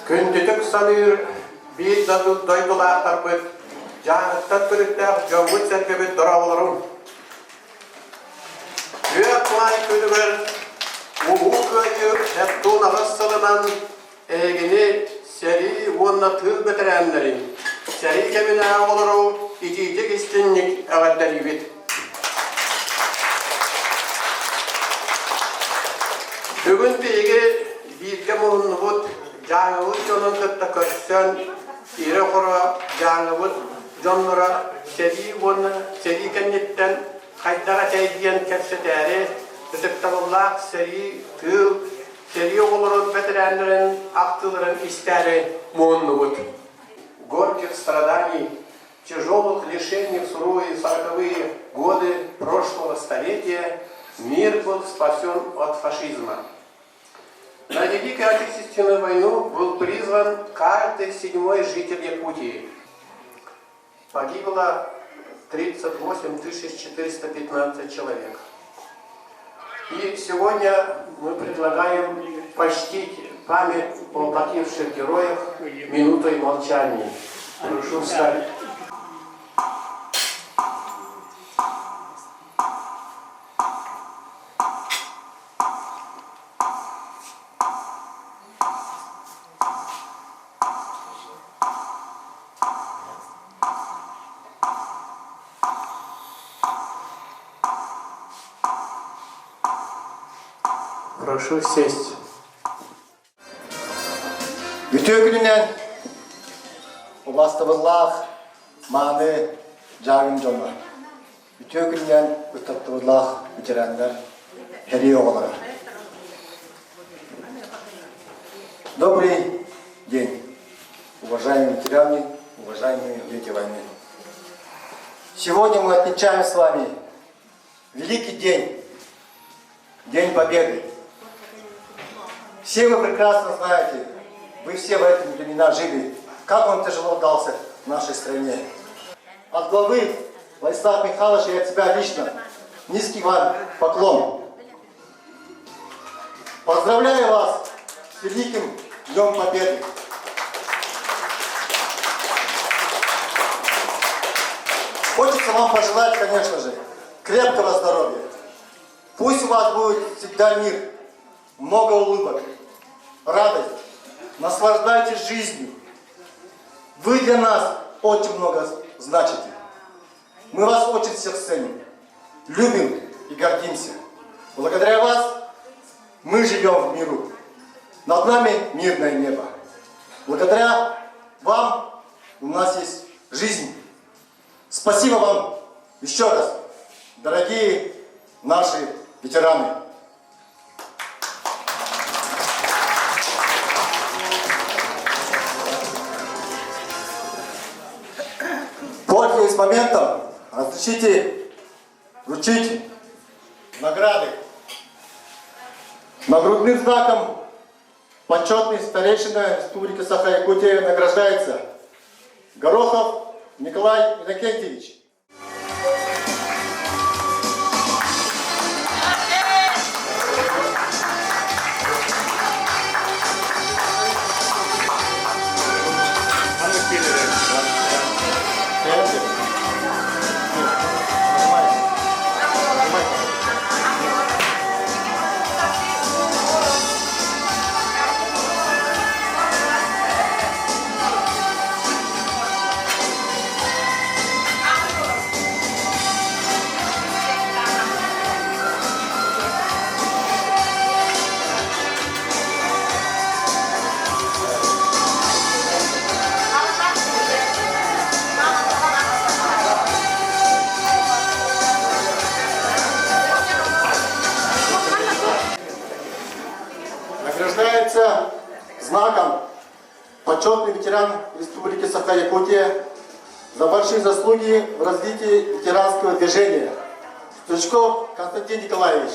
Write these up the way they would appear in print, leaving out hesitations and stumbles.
Күндүтүк саныыр биир дойдулаахтарбыт, Дьааҥыттан төрүттээх дьоммут-сэргэбит дорооболоруҥ! Күөх Маай күнүгэр Улуу Кыайыы 78 сылынан эһигини сэрии уонна тыыл бэтэрээннэрин, сэрии кэминээҕи оҕолору итиитик истиҥник эҕэрдэлиибит! Бүгүн биһиги бииргэ муһуннубут, Дьааҥыбыт дьонун кытта көрсөн, ирэ-хоро Дьааҥыбыт дьонноро сэрии уонна сэрии кэнниттэн хайдах этэй диэн кэпсэтээри, ытыктабыллаах сэрии, тыыл, сэрии оҕолорун бэтэрээннэрин ахтыыларын истээри муһуннубут. Горьких страданий, тяжелых лишений в суровые сороковые годы прошлого столетия мир был спасен от фашизма. На Великую Отечественную войну был призван каждый седьмой житель Якутии. Погибло 38 415 человек. И сегодня мы предлагаем почтить память о погибших героях минутой молчания. Прошу встать. Прошу сесть. Үтүө күнүнэн убаастабыллаах мааны дьааҥым дьоно, үтүө күнүнэн ытыктабыллаах ветераннар, сэрии оҕолоро. Добрый день, уважаемые ветераны, уважаемые дети войны. Сегодня мы отмечаем с вами великий день, День Победы. Все вы прекрасно знаете, вы все в эти времена жили, как он тяжело дался нашей стране. От главы Владислава Михайловича и от себя лично низкий вам поклон. Поздравляю вас с великим Днем Победы! Хочется вам пожелать, конечно же, крепкого здоровья. Пусть у вас будет всегда мир, много улыбок, радость. Наслаждайтесь жизнью. Вы для нас очень много значите. Мы вас очень всех ценим, любим и гордимся. Благодаря вас мы живем в миру. Над нами мирное небо. Благодаря вам у нас есть жизнь. Спасибо вам еще раз, дорогие наши ветераны. Пользуясь моментом, разрешите вручить награды. Нагрудным знаком почетный старейшина Республики Саха-Якутия награждается Горохов Николай Иннокентьевич. Награждается знаком почетный ветеран Республики Саха-Якутия за большие заслуги в развитии ветеранского движения Стручков Константин Николаевич.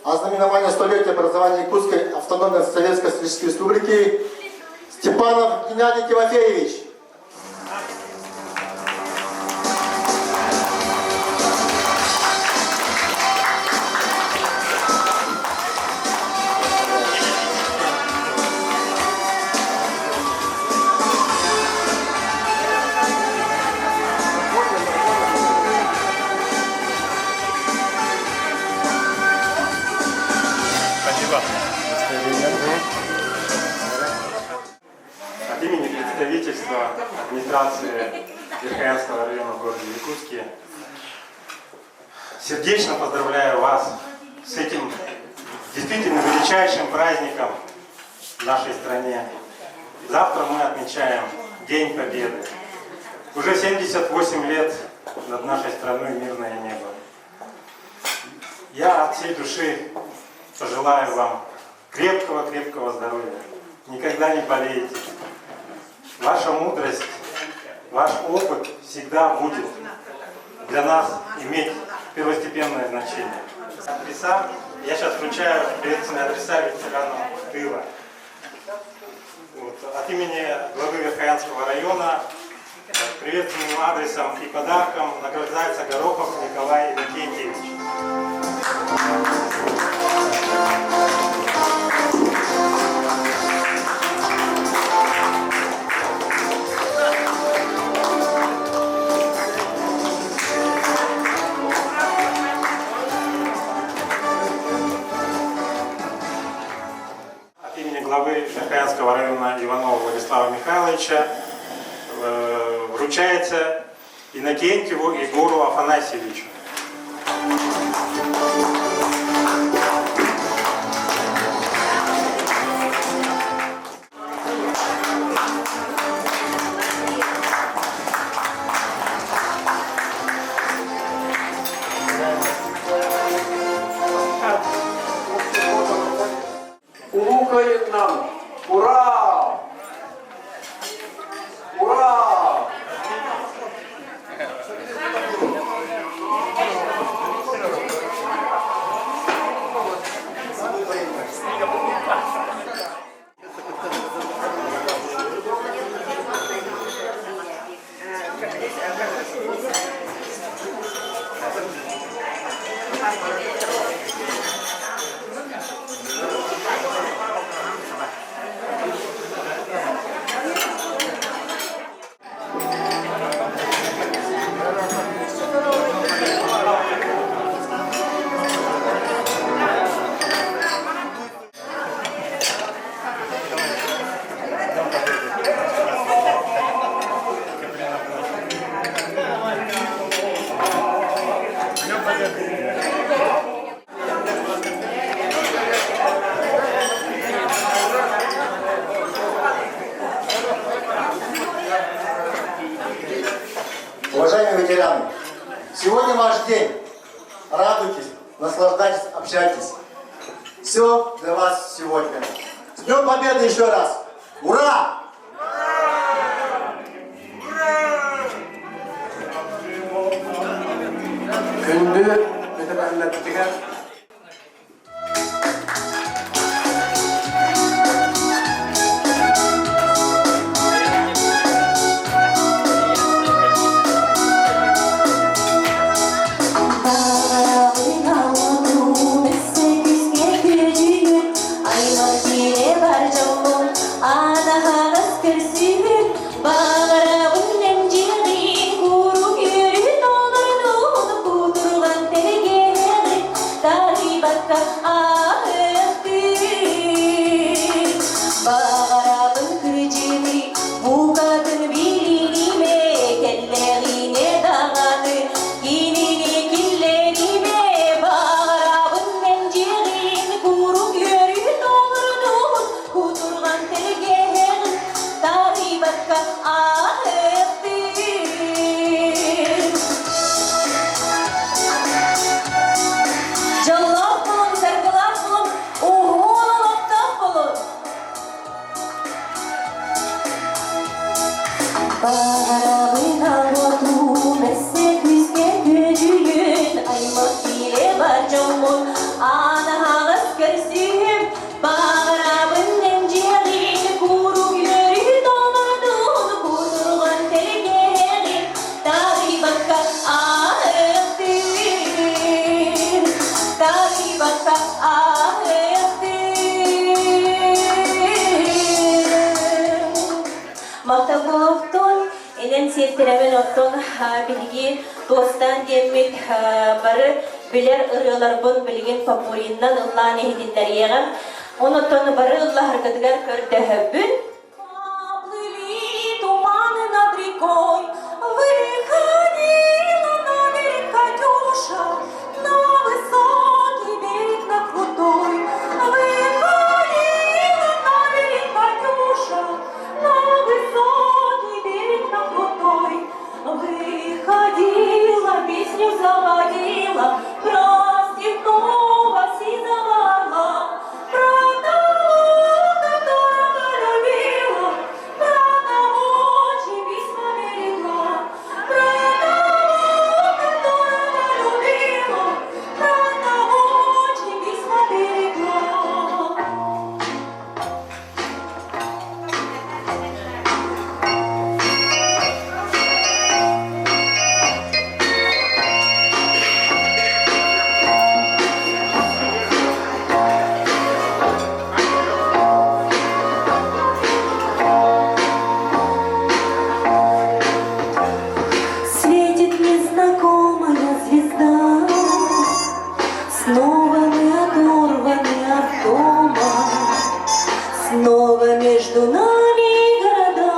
Ознаменование столетия образования Якутской автономной Советской Социалистической Республики Степанов Геннадий Тимофеевич. правительства администрации Верхоянского района в городе Якутске. Сердечно поздравляю вас с этим действительно величайшим праздником в нашей стране. Завтра мы отмечаем День Победы. Уже 78 лет над нашей страной мирное небо. Я от всей души пожелаю вам крепкого-крепкого здоровья. Никогда не болейте. Ваша мудрость, ваш опыт всегда будет для нас иметь первостепенное значение. Адреса, я сейчас вручаю приветственные адреса ветеранам тыла. Вот, от имени главы Верхоянского района приветственным адресом и подарком награждается Горохов Николай Иннокентьевич. От имени главы Верхоянского района Иванова Владислава Михайловича э, вручается Иннокентьеву Егору Афанасьевичу. Улуу Кыайыынан! Ура! Ура! Уважаемые ветераны, сегодня ваш день. Радуйтесь, наслаждайтесь, общайтесь. Все для вас сегодня. С Днем Победы еще раз! Ура! Күндү бэтэрээннэрбитигэр Баҕарабын кырдьыгы, букатын билиниме, кэллэҕине даҕаны, кинини киллэримэ, баҕарабын мэлдьэҕин, куруук үөрүү толордун, кутурҕан тэлгэһэҕин, тарыйбакка аһыктын. Дьоллоох буолун, саргылаах буолун, уһун олохтоох буолун! Баҕарабын отуу өссө күүскэ күөдьүйүн, аймах киирэ бар дьоммун, аан аһаҕас көрсүһүм, баҕарабын эмдьиэҕин, куруук үөрүү толордун, кутурҕан тэлгэһэҕин, тарыйбакка аһыктын, тарыйбакка аһыктын. Махталлоохтон инэн сиэттэрэмин оттон биһиги туостаан диэммит бары билэр ырыаларбын билигин попуриннан ыллаан иһитиннэриэҕим. Онотон бары ыллаһаргытыгар көрдөһөбүн. Плыли туманы. рекой. Выходила на берег Катюша, на высокий берег, на крутой. Выходила на берег Катюша, на высокий берег, на крутой. Выходила, песню заводила про степного сизого орла, про того, которого любила, про того, чьи письма берегла, про того, которого любила, про того, чьи письма берегла. Светит незнакомая звезда, Снова мы оторваны от дома, Снова между нами города,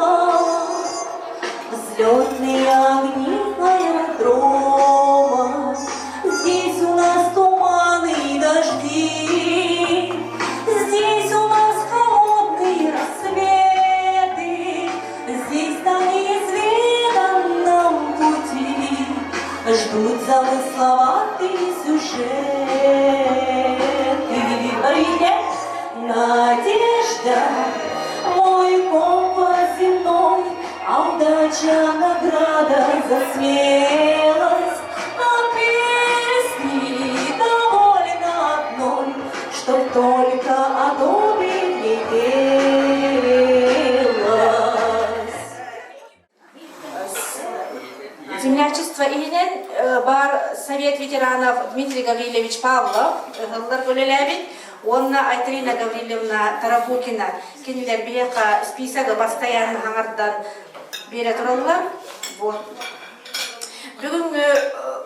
Взлетные огни аэродрома. Здесь у нас туманы и дожди, Здесь у нас холодные рассветы, Здесь на неизведанном пути Ждут замысловатые сюжеты. Надежда, мой компас земной, А удача награда за смелость, А песни довольно одной, Чтоб только о доме не пелось. Землячество иһинэн бар Совет ветеранов Дмитрий Гаврильевич Павлов ыһыллар үлэлээбит уонна Айталина Гаврильевна Тарабукина кинилэр биһиэхэ списогы постоянно хаҥардан биэрэ тураллар. Вот. Бүгүҥҥү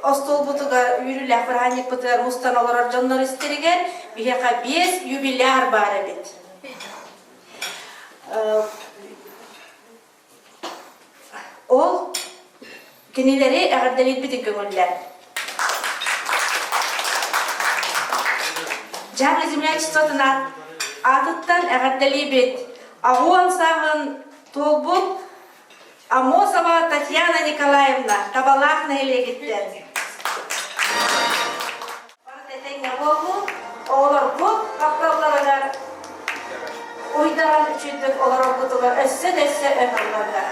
остуолбутугар үөрүүлээх бырааһынньыкпытыгар мустан олорор дьоннор истэригэр биһиэхэ биэс юбиляр баар эбит. Ол кинилэри эҕэрдэлиирбитин көҥүллэр. Дьаҥы землячествотын аатыттан эҕэрдэлиибит. Аҕуон сааһын туолбут Амосова Татьяна Николаевна Табалаах нэһилиэгиттэн. Этэҥҥэ буоллун, оҕолорбут тапталларыгар уйдаран үчүгдүк олорорбутугар өссө да өссө өр ыллардар.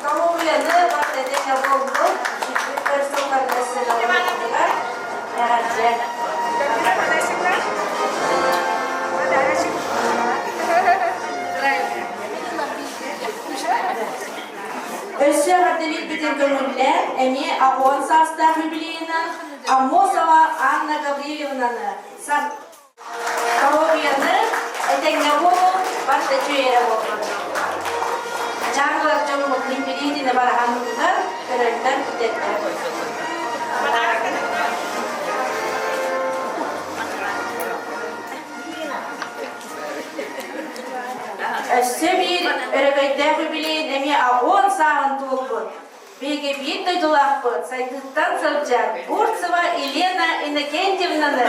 Доруобуйаны барыта этэҥҥэ буоллун, үчүгдүк өр сылларга өссө да олорорбутугар эҕэрдэ. Өссө эҕэрдэлиирбитин көҥүллээн, эмиэ аҕуон саастаах юбилейынан Аммосова Анна Гаврильевнаны Доруобуйаны этэҥҥэ буолуҥ, барыта үчүгэй эрэ буоллун. Дьаҥылар дьоммут имбириитини бараһаннар, көрөллөр, бүтэллэр. Өссө биир өрөгөйдөөх үбүлүөйүн эмиэ аҕуон сааһын туолбут Биһиги биир дойдулаахпыт сайдыыттан сылдьар Бурцева Елена Иннокентьевнаны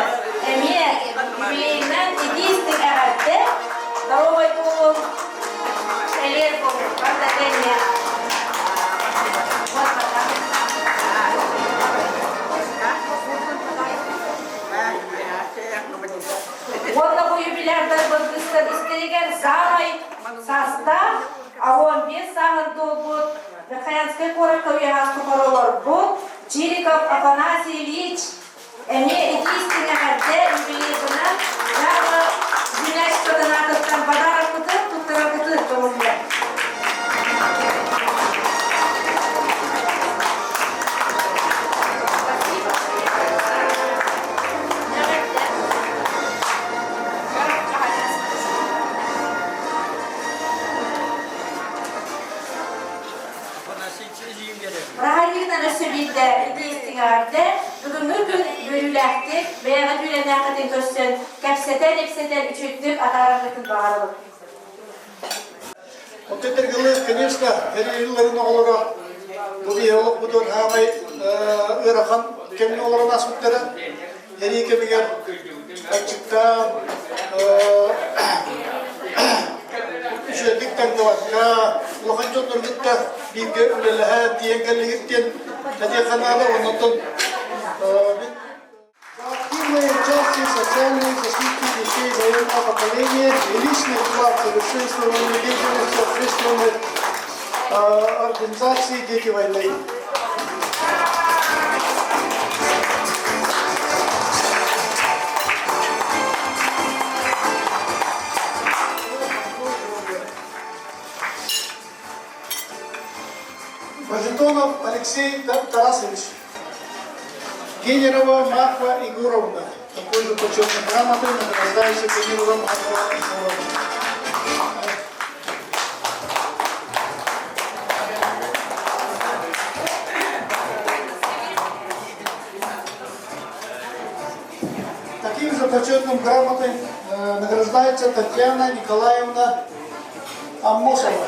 эмиэ юбилейынан итии-истиҥ эҕэрдэ! Здоровай буолуҥ, элиэр буолуҥ, барыта тэҥҥэ. Уонна бу юбилярдарбыт быстар истэригэр саамай саастаах, 15 сааһын туолбут Верхоянскай куоракка үйэҕэ тухары олорбут Чириков Афанасий Ильич эмиэ итии-истиҥ эҕэрдэ юбилейбынан Дьааҥы землячествотын аатыттан подарокпытын туттараргытын көҥүллэр. Бырааһынньыгынан өссө биирдэ итии-истиҥ эҕэрдэ. Бүгүҥҥү күн үөрүүлээхтик, бэйэҕит үөрэнээххитин көрсөн, кэпсэтэн-ипсэтэн үчүгдүк атаараргытын баҕарабыт. Оттон этэргэлэр, конечно, эрийиллэрин оҕолоро бу биһи олохпутун хаамай ыарахан кэмҥэ олорон ааспыттара. Эрии кэмигэр аччыктаан, үчүгэйдик таҥныбакка, улахан дьоннору кытта бииргэ үлэлэһэн тиийэн кэллигит диэн этиэххэ наада. Оннуттан мин Активное участие в социальной защите детей военного поколения и личный вклад в совершенствование деятельности общественной организации «Дети войны». Бажитонов Алексей Тарасович. Генерова Марфа Егоровна. Такой же почетной грамотой награждается Генерова Марфа Егоровна. Таким же почетным грамотой награждается Татьяна Николаевна Аммосова.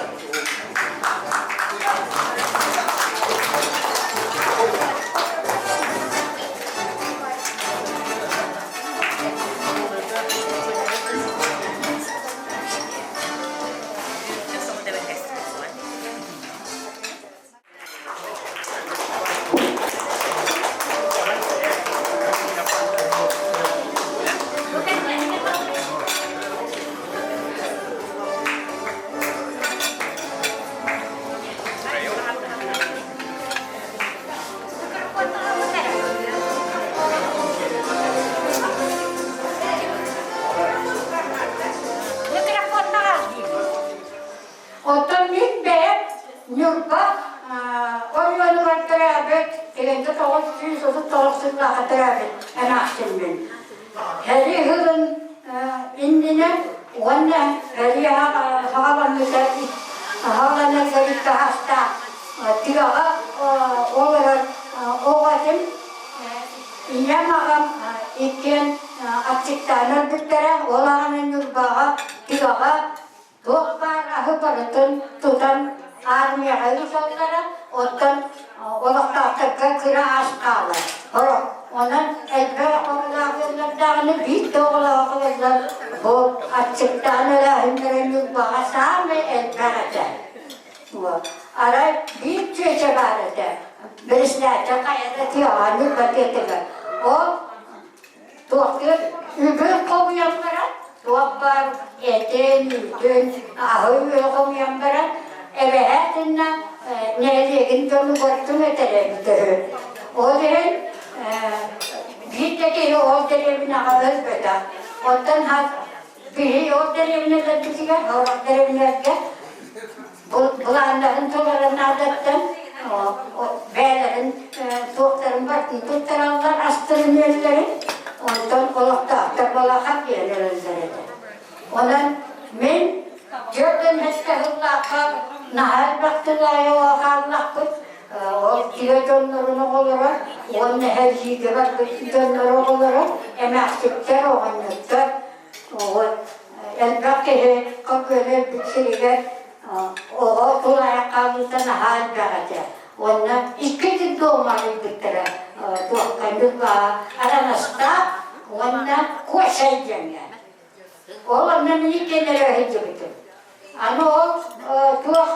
Оттон мин бэйэм Ньурба оройуонугар төрөөбүт, 1939 сыллаахха төрөөбүт эмээхсиммин. Сэрии сылын иннинэ уонна сэрии саҕаламмыта саҕаланарга икки саастаах тыаҕа олорор оҕо этим. Ийэм аҕам иккиэн аччыктаан өлбүттэрэ, ол аҕаны Ньурбаҕа тыаҕа Туох баар аһы барытын тутан армияҕа ыыталлара, оттон олохтоохторго кыра ас хаалар. Сорох онон элбэх оҕолоох ыаллардаҕына биир да оҕолоох ыаллар бу аччыктаан өлөөһүннэрэ Ньурбаҕа саамай элбэх этэ. Арай биир чүөчэ баар этэ, бэрэссэдээтэл хайата тыаҕа Ньурба тыатыгар. Ол Туохтуур үбүн хомуйан баран, туох баар этин, үүтүн, аһы-үөлү хомуйан баран, эбэһээтиннэ нэһилиэгин дьонугар түҥэтэр эбитэ үһү. Ол иһин биир да киһи ол дэриэбинэҕэ өлбөтөх. Оттон биһи ол дэриэбинэлэрбитигэр, сорох дэриэбинэлэргэ былааннарын толорор наадаттан бэйэлэрин туохтарын барытын туттараллар астарын-үөллэрин онтон олохтоохтор балахан диэн эрэллэр этэ. Онон мин 47 сыллаахха наһаа элбэх тылаайы хааллахпыт ол тыа дьоннорун оҕолоро уонна эһэлиигэ барбыт дьоннор оҕолоро эмээхситтэр оҕонньоттор Элбэх киһи көмүөл өлбүт сиригэр оҕо тулаайах хаалыыта наһаа элбэх этэ. Уонна икки детдома арыйбыттара туохха Ньурбаҕа Аранастаах уонна Куосай диэҥҥэ. Ол онно мин иккиэннэрэ сылдьыбытым. Аны ол туох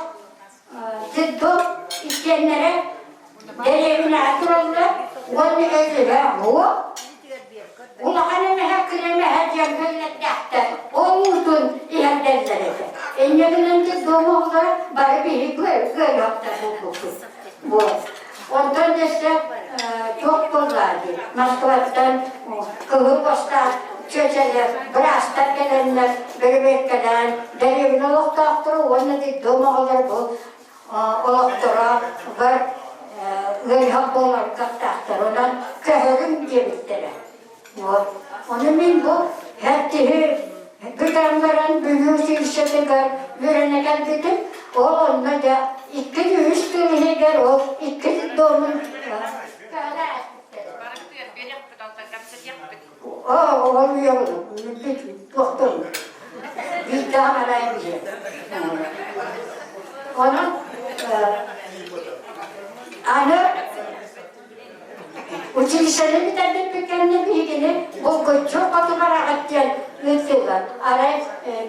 детдом иккиэннэрэ дэриэбинэҕэ тураллар уонна өлүһэ уо Улахан эмэһэ, кыра эмэһэ диэн көллэрдээхтэр, ол уутун иһэрдэллэр этэ. Инньэ гынан детдом оҕолоро бары биһи кыайыахтар буолбуппут. Вот. Онтон өссө туох буоллаа дии, Москваттан кыһыл бастаах чүөчэлэр, быраастар кэлэннэр бөрөбүөккэлээн дэриэбинэ олохтоохторо уонна детдом оҕолоро бу олохторо бар ыарыһах буолар кыахтаахтар. Онон көһөрүҥ диэбиттэрэ. Вот. Ону мин бу һэртиһи бүтэн баран Бүлүү училищетыгар үөрэнэ кэлбитим. Ол онно дьэ икки үс сыл иһигэр ол икки дипломун көһөрө ааспыттара. Ол туохтун биирдээх арай биһи. Онон аны Училищены бүтэрбиппит кэннэ биһигини булгуччу хоту бараҕыт диэн ыыттылар. Арай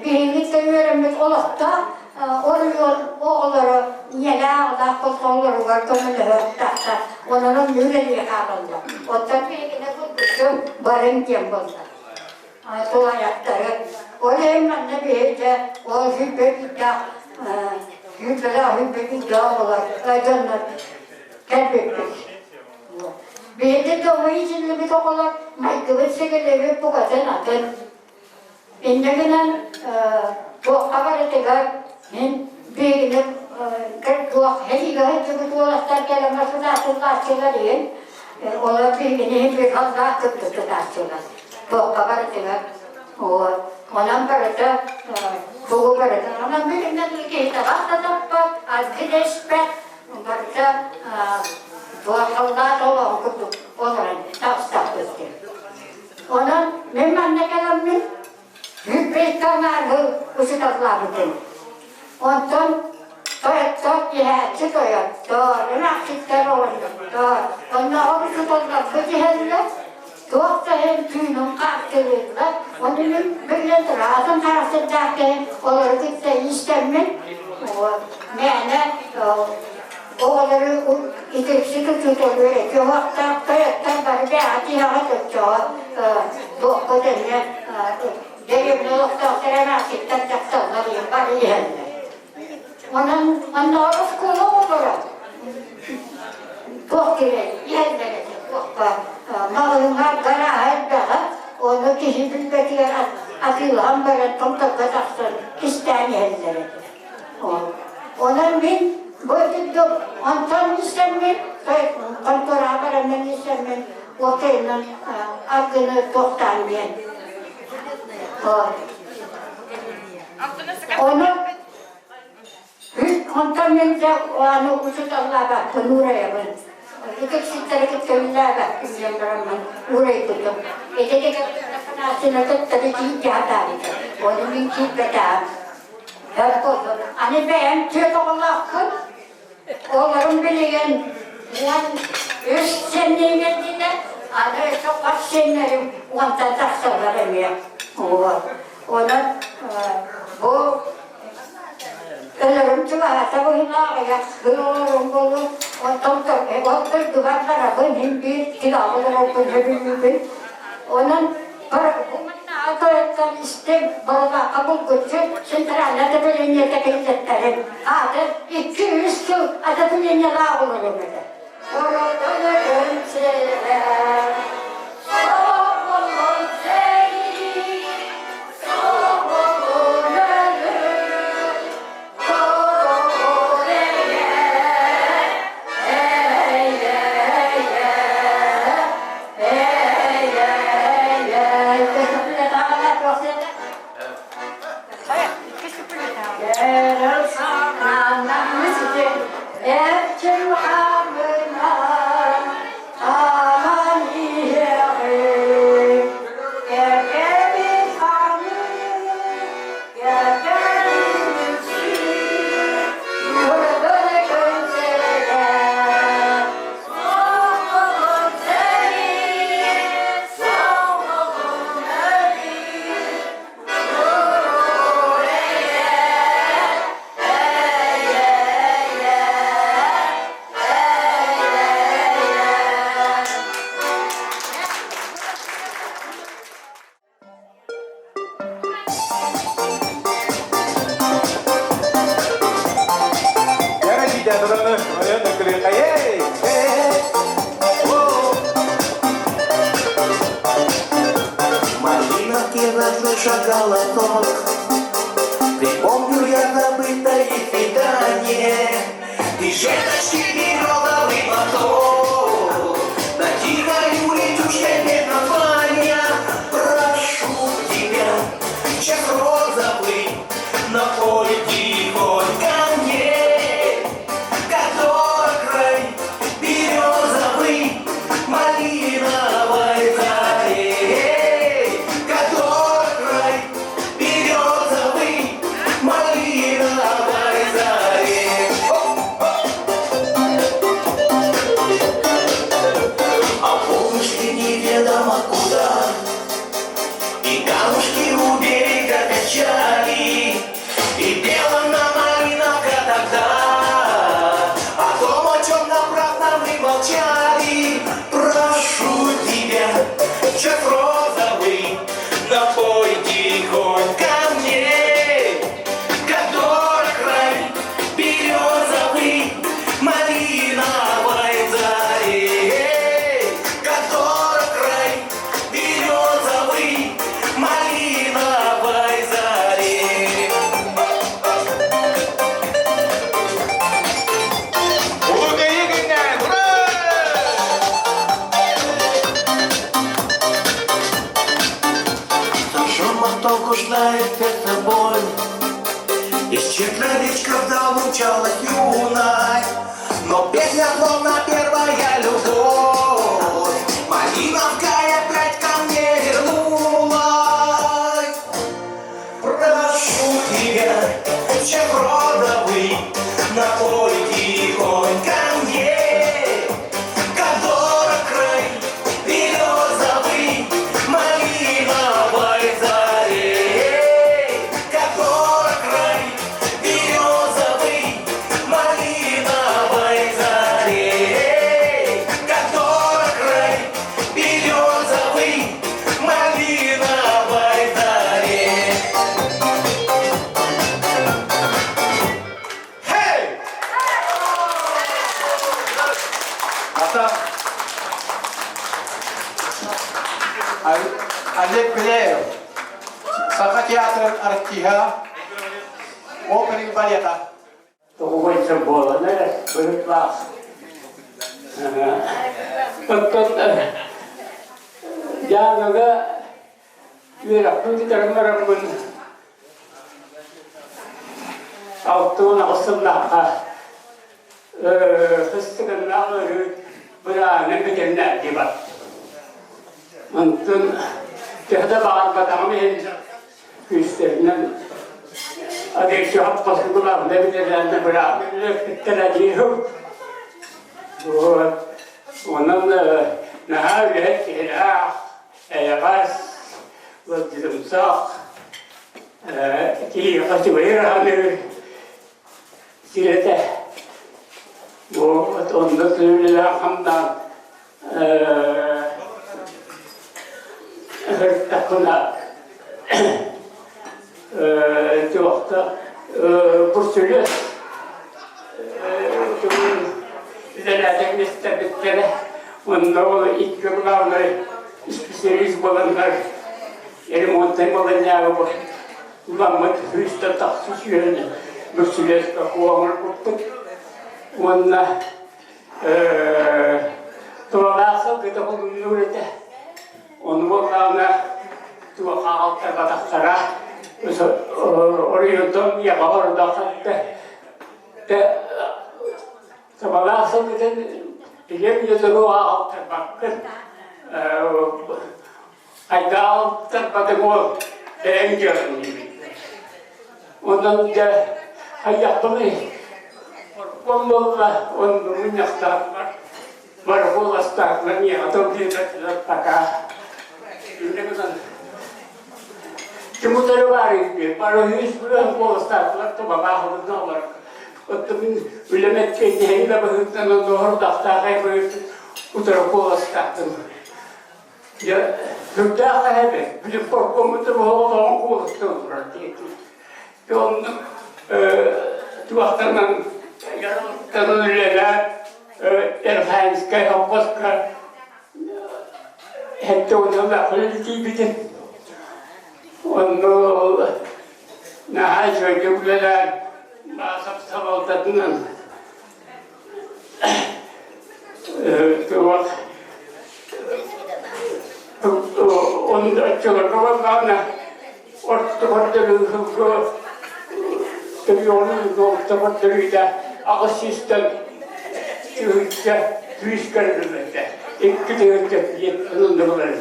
биһиги да үөрэммит олохтоох оройуон оҕолоро ийэлээх-аҕалаах холкоолоругар көмөлөһөр тахсар. Онон онно үлэлии хаалаллар. Оттон биһигини булгуччу барыҥ диэн буолла. Тулаайахтары. Ол иһин манна биһи дьэ ол сүүрбэ биирдээх сүүрбэлээх сүүрбэ биирдээх оҕолор дьоннор кэлбиппит. Биһиги доҕуйу оҕолор майгыбыт сигилибит букатын атын. Инньэ гынан туохха барытыгар мин биһигини туох сэриигэ сылдьыбыт уолаттар кэлэн сытааччылар иһин олор биһигини иһин bir халлаах кытта сытааччылар. Туохха барытыгар онон барыта тугу барыта онон билигин киһи табах да таппат, аргы да испэт, барыта туохаллаах олоҕу курдук олорон таҕыстахпыт диэн. Онон мин манна кэлэммин Бүппэйкэ учууталлаабытым. Онтон тойоттор иһээччи тойоттор, ынахсыттар оҕонньоттор, оннооҕор учууталларбыт иһэллэр, туох да иһин түүнүн хаартылыыллар. Ону мин биллэн турар, атын харахсырдаах киһи олору кытта иистэммин, мээнэ оҕолору итирсик учууталлар эти уһахтаах тойоттор бары бэйэҕэ тиһэҕэ оччоҕо туохха тэҥҥэ дэриэбинэ олохтоохторо эмээхситтэр дьахталлар бары иһэллэр. Онон оннооҕор оскуола оҕолоро туох киһи иһэллэр этэ туохха маҕаһыыҥҥа гарааһа элбэҕэ ону киһи билбэтигэр атыылаһан баран томторго тахсан кистээн иһэллэр этэ. Онон мин бу итинник онтон истэммин, контораҕа бараммын истэммин, уопсайынан аргыны туохтаан диэн. Ону онтон мин дьэ аны учууталлаабаппын уурайабын. Итикситтэри кытта үлэлээбэппин диэн бараммын уурайбытым. Ити Афанасьевна кыттары киирдэ сатаабыта. Ону мин киирбэтэҕим. Аны бэйэм түөрт оҕолоохпун. Оҕолорум билигин 13 сиэннэриҥ аны өссө хос сиэннэрим уонтан тахсаллар эмиэ. Онон бу өлөрүм чугаһата быһыылаах аҕыйах сыл олорон буолуо. Онтон ол дойдубар барабын, иһин биир тилэҕи олорорбун сөбүлүүбүн. Онон Тойоттор истиҥ балалаахха булгуччу центральное отоплениета киллэртэрин. Аата 2-3 сыл отоплениелаах олорум этэ. Оротон сирэ, соҕолон сэрии, соҕолон өлүү, соҕолон эйэ, эйэ, эйэ. Малиновке родной шагала ток. Припомню я забытое свидание. И веточки березовый платок. На тихой улитушке без названия. Прошу тебя, час розовый, напой тихонько мне, который юность, Но песня словно первая любовь, Малиновка опять ко мне вернулась. Прошу тебя, чем родовый, напой тихонько мне, Как дорог край березовый, малиновой заре. Как дорог край березовый, малиновой заре. Как дорог край березовый, малиновой заре. Hey! Ата Олег Беляев, Саха театрын артиһа, оперы и балета. Тоҕугайса буолан эрэ быһытлаах. Оттон Дьааҥыга үөрэхпин бүтэрэн бараммын 68 сыллаахха кыстыгыннаах ыарыы бырааһынан бүтэннэ дии бардым. Онтон төһө да баҕарбатаҕым иһин күүстэринэн Адыаччы хаппасыгылаах эбитэлээннэ быраабы үлэппиттэрэ диэхүм. Вот. Онон наһаа үлэһит киһилээх, эйэҕэс, ыалдьытымсах, киһиэхэ үчүгэй аһаныыр сир этэ. Вот онно үлэлээх хамнаан ыһыктахпына туохта бурсулес үлэлээтэк миэстэбиттэрэ онно ол икки главный специалист буоланнар ремонтный буоланнааҕы уламмыт сүүстэн тахса сүүрэн бурсулеска куоҥурбуппут уонна Туолаах сылгыта холуннуур этэ. Ону буоллаҕына туох аҕалтарбатахтара оройуонтан ийэҕэ ордоххо Табалаах сылгытын билиэм дьону аҕалтарбаккын хайдах аҕалтарбатыҥ ол бэйэҥ дьыалаҥ диибин. Онон дьэ хайдахпыный Оркуон буолла, онно мунньахтаатылар, бары куоластаатылар, миэхэ тыл биэрбэтилэр пока. Инньэ гынан ким утары баарый диэн, бары үс быһан куоластаатылар, тубалаах олор. Оттон мин үлэм эппиэтинэһин да быһыытынан онно быһыытынан утары куоластаатым. Дьэ, сүрдээх эһэбит, били поркоммутун оҕолоон куоластан турар диэтим. Дьэ оннук туохтанан ярылыктанан үлэлээн Эрхаанскай холкуоска 70 үлэлиибитим. Онно наһаа үчүгэйдик үлэлээн Баасап салалтатынан туох оччолорго буоллаҕына ортотугар төлүүһүгү төлүөҕүн ортотугар төлүүтэ аҕыс сүүстэн тыһыынча күүс көрүллүбүтэ 2 тыһыынча диэн ылыннылар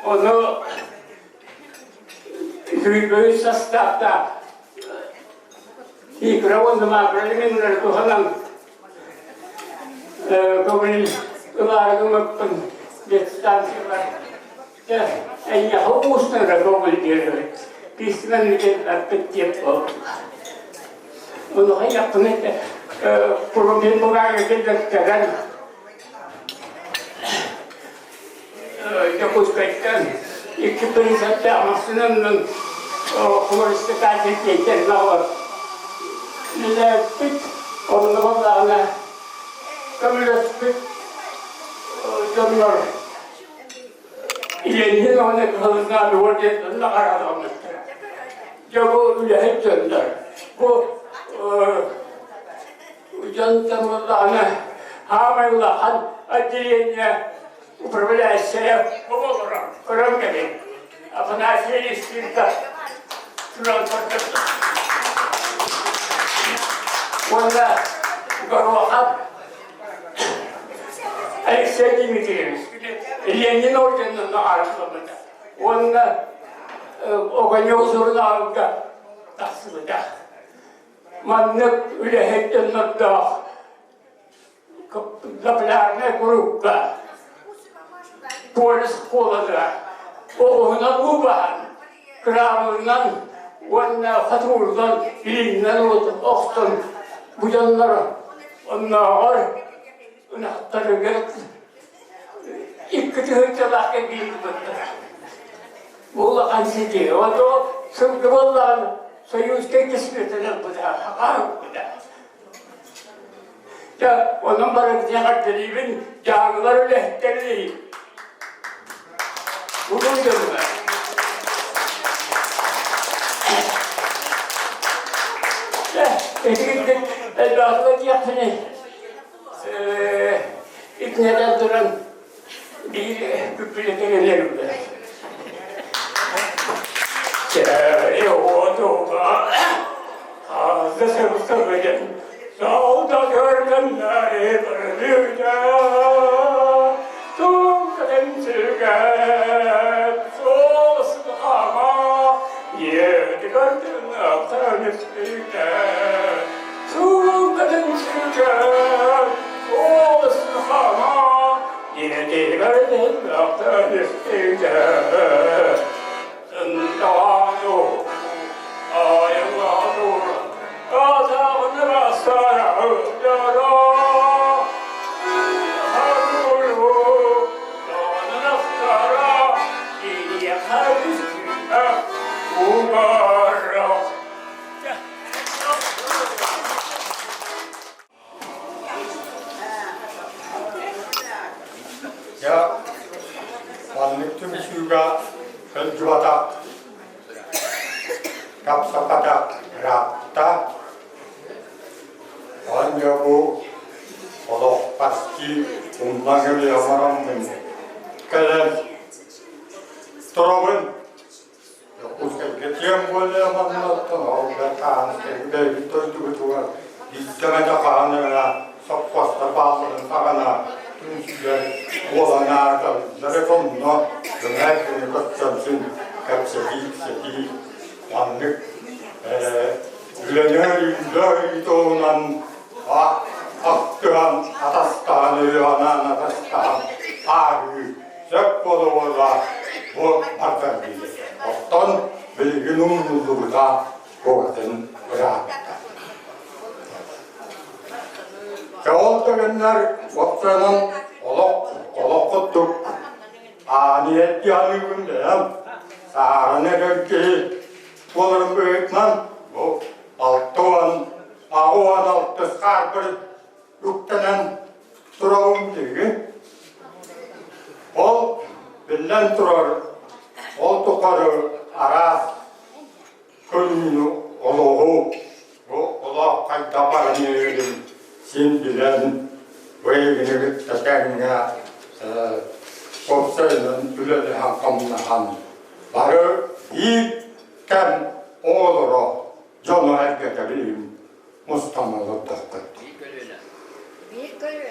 ону сүүрбэ састааптаах Игра уонна макроэлеменнары туһанан көҥүл ылаары гыммыппын ветстанциялар эйиэхэ уустара көҥүл биэрэр письменный кэлбэппит диэн буолла. Онуоха яккын курумин бугаага киллэртэрэн Дьокуускайтан икки принцептээх массыынанан хлористыкация тиэйтэрин оҕолор үлэлээбиппит. Онно буоллаҕына көмөлөспүт дьоннор Ленин уонна Кыһылыннаах диэн онно хараалаабыттара. Дьэ бу үлэһит дьоннор. Бу дьонтон буоллаҕына хаамай улахан отделение управляющая олорор көрөн кэлин Афанасий Лисвинка туран көрдөрдө. Уонна Горохов Алексей Дмитриевич Ленин орденынан наҕараадаланна уонна Огонек сурунаалга тахсыбыта. Маннык үлэһит дьоннордоох Заполярнай курукка полис холода оҕуһунан уу баһан, кыраабылынан уонна хотуурунан илииннэн охтон бу дьоннор оннооҕор ынахтарыгар 2 тыһыынчалаах кэлбиирбыттара. Бу улахан ситиһии. Ото сылгы буоллаҕына Союзка кисметинэн быта, хаһыппыта. Дьэ, онон барытын эҕэрдэлиибин, дьааҥылар үлэһиттэрин Улуу дьонугар. Дьэ, итигирдик элбэхтик этиэхпиний. Итиннэтэн туран биир күппүлэтигэр Дьэ, маннык түмсүүгэ сылдьыбатах, тапсапатах ыраатта. Оонньуу бу олох почти умнан өлө оҥороммун кэлэн туробун. Дьокуускайга тем более маннаттан ол да тааныстарга бэйэбит дойдубутугар биирдэ хаһан эмэ сопхуостар баалларын саҕана түмсүүлэр буолан ааталлар онно дьоно күнү көрсөмсүн кэпсэтии-ипсэтии маннык үлэнэр үлэ туһунан ахтыһан атастаһан өйө-санаан атастаһан ааһыы сөп буола-буола бу бардар диир. Оттон билигин умнуллубута букатын ыраатта. Дьэ ол түгэннэр уопсайынан олох олох курдук ааны эрдии аныыбын бэйэм сааран эрэр киһи буоларым быһыытынан бу 60 алтыс хаарбыр үктэнэн турабын билигин. Ол биллэн турар, ол тухары араас көрүүнү, олоҕу, бу олох хайдах баран иһэрин син билэн, бэйэбини кытта тэҥҥэ уопсайынан үлэлэһэн-хамнаһан бары биир кэм оҕолоро дьоно эргэтэ билигин мустан олордохпут. Биир көлүөнэ.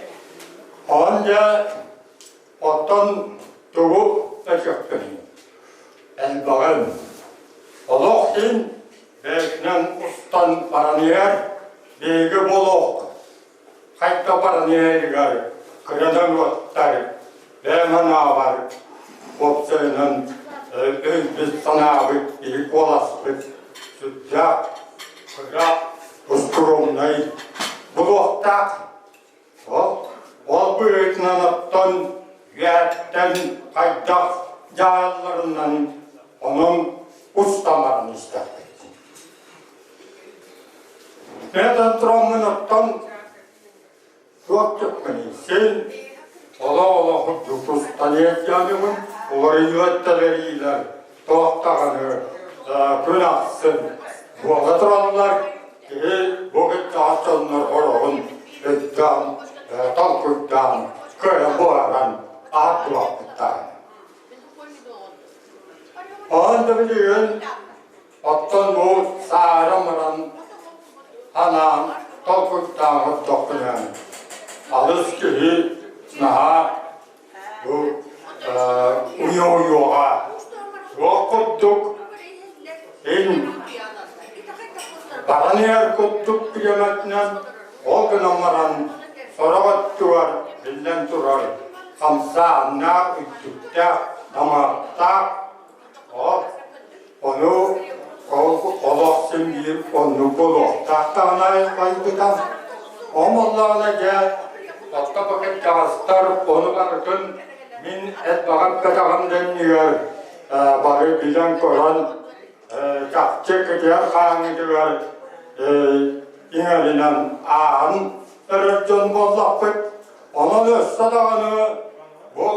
Он дьэ оттон тугу этиэхпиний? Элбэҕин. Олох иһин бэйэтинэн устан баран иһэр, биһиги бу олох хайда баран иһэригэр кыранан уоттар, бэйэм санаабар уопсайынан өйбүт-санаабыт, биһи куоласпыт сүрдээх кыра ускуруумнай булуохтаах. Ол, ол быһыытынан оттон үөһэттэн хайдах дьаһалларынан онон устамарын истэхпит. Мен тураммын оттон Туох түккүнүй син олох-олох дьукустаниятьанымын уларыйыат-тэлэриилэр туох даҕаны күн ахсын буола тураллар киһи бу кыттаҕас дьоннор хороҕун өйдөөн толкуйдаан кыайан буһаран ааттыбаппыттар. Оон да билигин оттон бу саара муран анаан толкуй. толкуйдаан көрдөхпүнэ, алыс киһи наһаа бу уйа-уйуоҕа суох курдук ин баран иһэр курдук бириэмэтинэн ол гынан баран сорох өттүгэр биллэн турар хамсааһыннаах, үрдүктээх, намыһахтаах Ону олох син биир оннук буолуохтаах даҕаны айбыта. Омоллоҕуна дьэ, орто бакыттаҕастар ону барытын мин элбэҕи эппэтэҕим да иннигэр бары билэн-көрөн чахчы кытыар хааҥҥытыгар иҥэринэн ааһан эрэр дьон буоллахпыт. Онон өссө даҕаны бу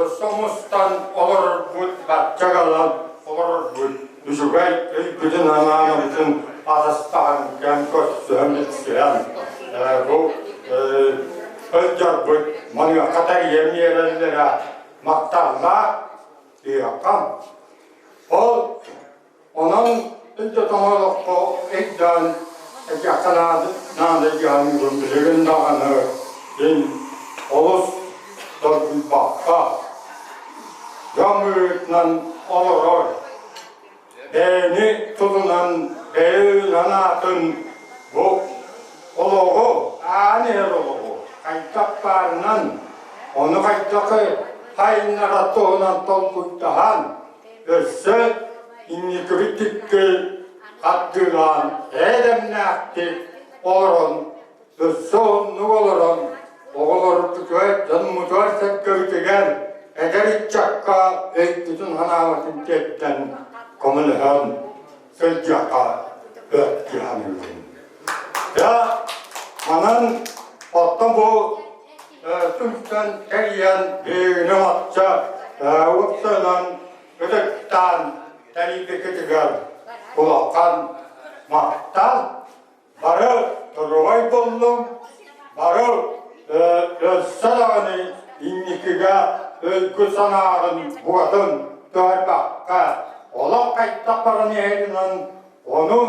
өссө мустан олорорбут, бачча галан олорорбут үчүгэй өйбүтүн-анааныбытын атастаһан кэм көрсүһэн билсиһэн бу сылдьарбыт маныаха тэрийэн биэрэллэрэ махталлаах диэххэ. Ол Онон илдьэ тоҥолоххо өйдөөн этиэххэ наада диэххэ билигин даҕаны мин олус долгуйбакка дьон быһыытынан олорор бэйэни тылынан бэйэ санаатын бу олоҕу аан иһэр олоҕу хайдах баарынан ону хайдах хайыннара туһунан толкуйдаһан Өссө инникибит дикки хардыылаан эйэ-дэмнээхтик олорон, өссө оннук олорон оҕолорбутугар, дьоммутугар-сэргэбитигэр эдэр ыччакка өйбүтүн-санаабытын тиэрдэн көмөлөһөн сылдьыахха өттүһэниибин. Дьэ, манан оттон бу түмсэн тэрийэн биһигини оччо уопсайынан ытыктаан тэрийбиккитигэр улахан махтал. Бары доруобай буоллуҥ, бары өссө даҕаны инникигэ өйгүт-санааҕын букатын түһэрбэккэ, олох хайдах баран иһэринэн ону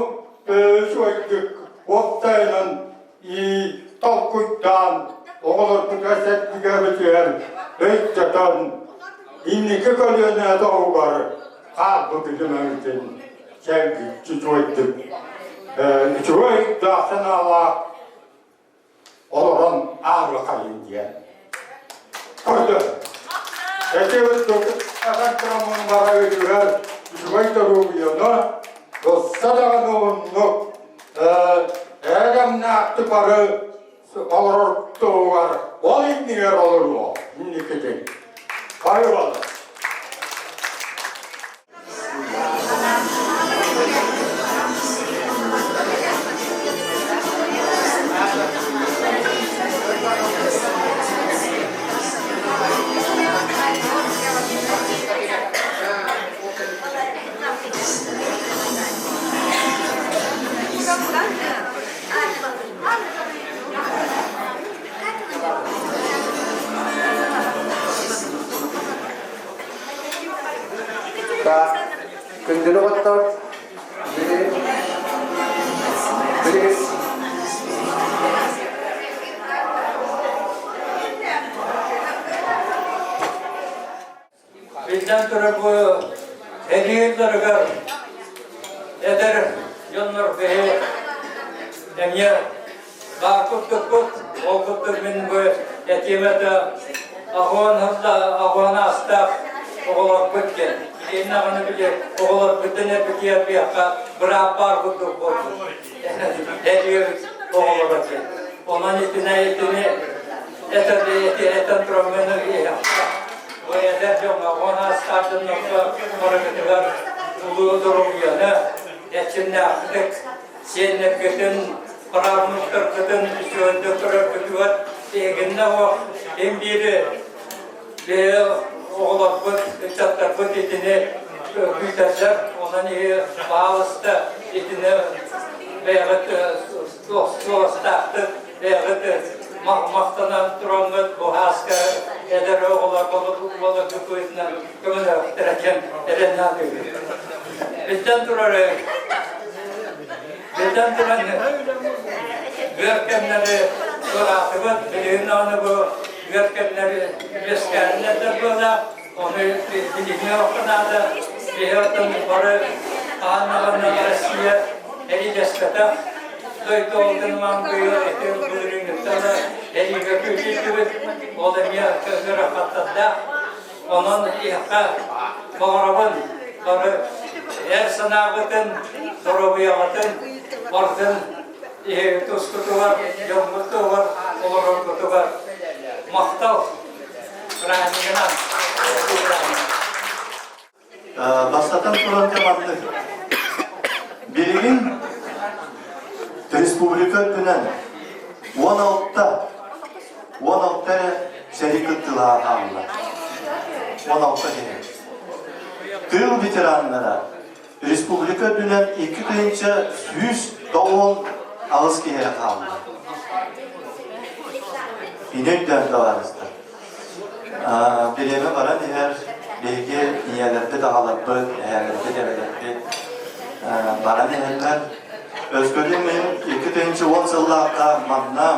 үчүгэйдик уопсайынан И толкуйдаан, оҕолорбутугар сэргигэбитигэр өйдөтөн, инники көлүөнэ тоһугар хаалбыт үтүмэбитин сэргиччи үчүгэйдик үчүгэй да санаалаах олорон ааҕыахайын диэн. Көрдө. Эти курдук эҕэрдэ барарыгар үчүгэй доруобуйаны, өссө даҕаны уһуннук Ээгэмнээхтик бары олорор туһугар ол иннигэр олоруо инникитин. Бары буолла. Так, күндүлү оттор, билигин Биллэн турар бу эдииллэригэр эдэр дьоннор биһи эмиэ баар курдукпут. Ол курдук мин бу этиим этэ аҕуон аҕуон аастаах оҕолорбут диэн. Итиннэ даҕаны били оҕолорбутун эрбитиэр биэххэ быраап баар курдук буолбут. Эдиэбит оҕолоро диэн. Онон итинэ итини этэн этэн тураммын Бу эдэр дьоҥҥо уон аастаах дьоннорго барыгытыгар улуу доруобуйаны, эрчимнээхтик сиэннэргитин, правнуктаргытын үчүгэйдик көрөргүтүгэр эһигиннэ оһох ин биири бэйэ оҕолорбут, ыччаттарбыт итини күүтэллэр. Онон иһи баалыста итини бэйэҕит суостаахтык бэйэҕит махтанан тураммыт бу ааска эдэр оҕолор болотукуйунан көмөлөөхтөрө диэн эрэннаатыгын. Биллэн турар, биллэн туран, Ыар кэмнэри туораатыбыт, билигин даҕаны бу ыар кэмнэри үөскээннэр буолла, ону билиҥҥи олоххо наада. Биһи оттон бары хаһан даҕаны Россия эриилэспэтэх дойду олдун быйыл ити былырыыҥҥыттан эриигэ күүтүллүбүт, ол эмиэ ыарахаттардаах. Онон иһэххэ баҕарабын бары эр санааҕытын, доруобуйаҕытын барытын тускутугар, дьоммутугар, олороргутугар махтал бырааһынньыгынан. Бастатан туран маннык. Билигин республика үрдүнэн 16 16 эрэ сэрии кыттыылаах хаалла. 16 киһи. Тыыл ветераннара республика үрдүнэн 2198 киһи эрэ хаалла. Ини өйдөөн табаарыстар. Бириэмэ баран иһэр, биһиги ийэлэрбит, аҕаларбыт, эһээлэрбит, эбэлэрбит баран иһэллэр. Өскөтүн мин 2010 сыллаахха манна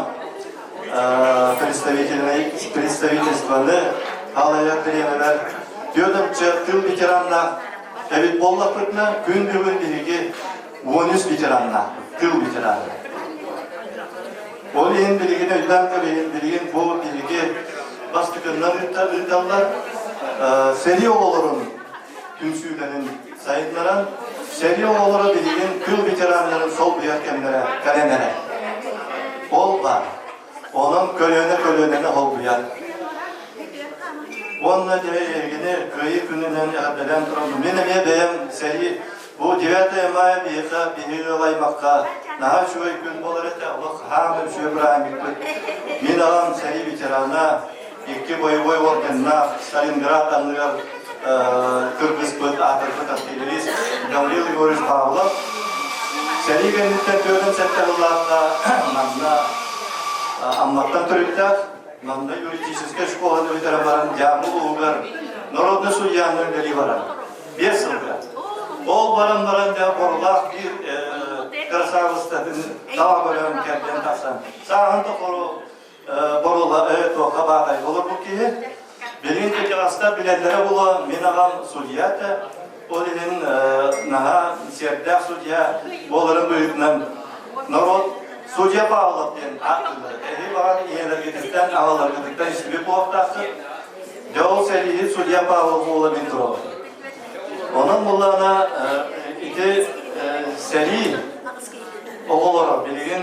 представительствоны халайар бириэмэбэр түөртүнчэ тыл ветераннаах эбит буоллахпытына, күн бүгүн биһиги 13 ветераннаах, тыл ветерана. Ол иһин билигин өйдөөн көрүһүн, билигин бу биһиги бастакыннан ыыталлар сэрии оҕолорун түмсүүлэрин сайыннаран, сэрии оҕолоро билигин тыыл ветераннарын солбуйар кэмнэрэ кэлэн эрэр. Ол баар. Онон көлүөнэ-көлүөнэни холбуйар. Уонна дьэ эһигини Кыайыы күнүнэн эҕэрдэлээн туран, мин эмиэ бэйэм сэрии Бу 9 мая биһиэхэ биһиги ыал аймахха наһаа үчүгэй күн буолар этэ, олох хааман үчүгэй бырааһынньыкпыт. Мин аҕам сэрии ветерана, икки боевой орденнаах Сталинград анныгар кыргыспыт, аатырбыт артиллерист Гаврил Егорович Павлов. Сэрии кэнниттэн 47 сыллаахха манна Амматтан төрүттээх, манна юридическай школаны бүтэрэн баран Дьааҥы улууһугар народный судьяны үлэлии барар. Биэс сылга. Ол баран баран дьэ Борлаах биир красавыстатын таба көрөн кэргэн тахсан сааһын тохору борула туохха баатай олорбут киһи. Билигин кырдьаҕастар билэллэрэ буолуо, мин аҕам судья этэ. Ол иһин наһаа сиэрдээх судья буоларын быһыытынан норуот судья Павлов диэн ааттыыллар. Эһи баҕар ийэлэргититтэн, аҕаларгытыттан истибит буолуохтааххыт. Дьэ ол сэрииһит судья Павлов буола мин турабын. Онон буллаҕына ити сэрии оҕолоро билигин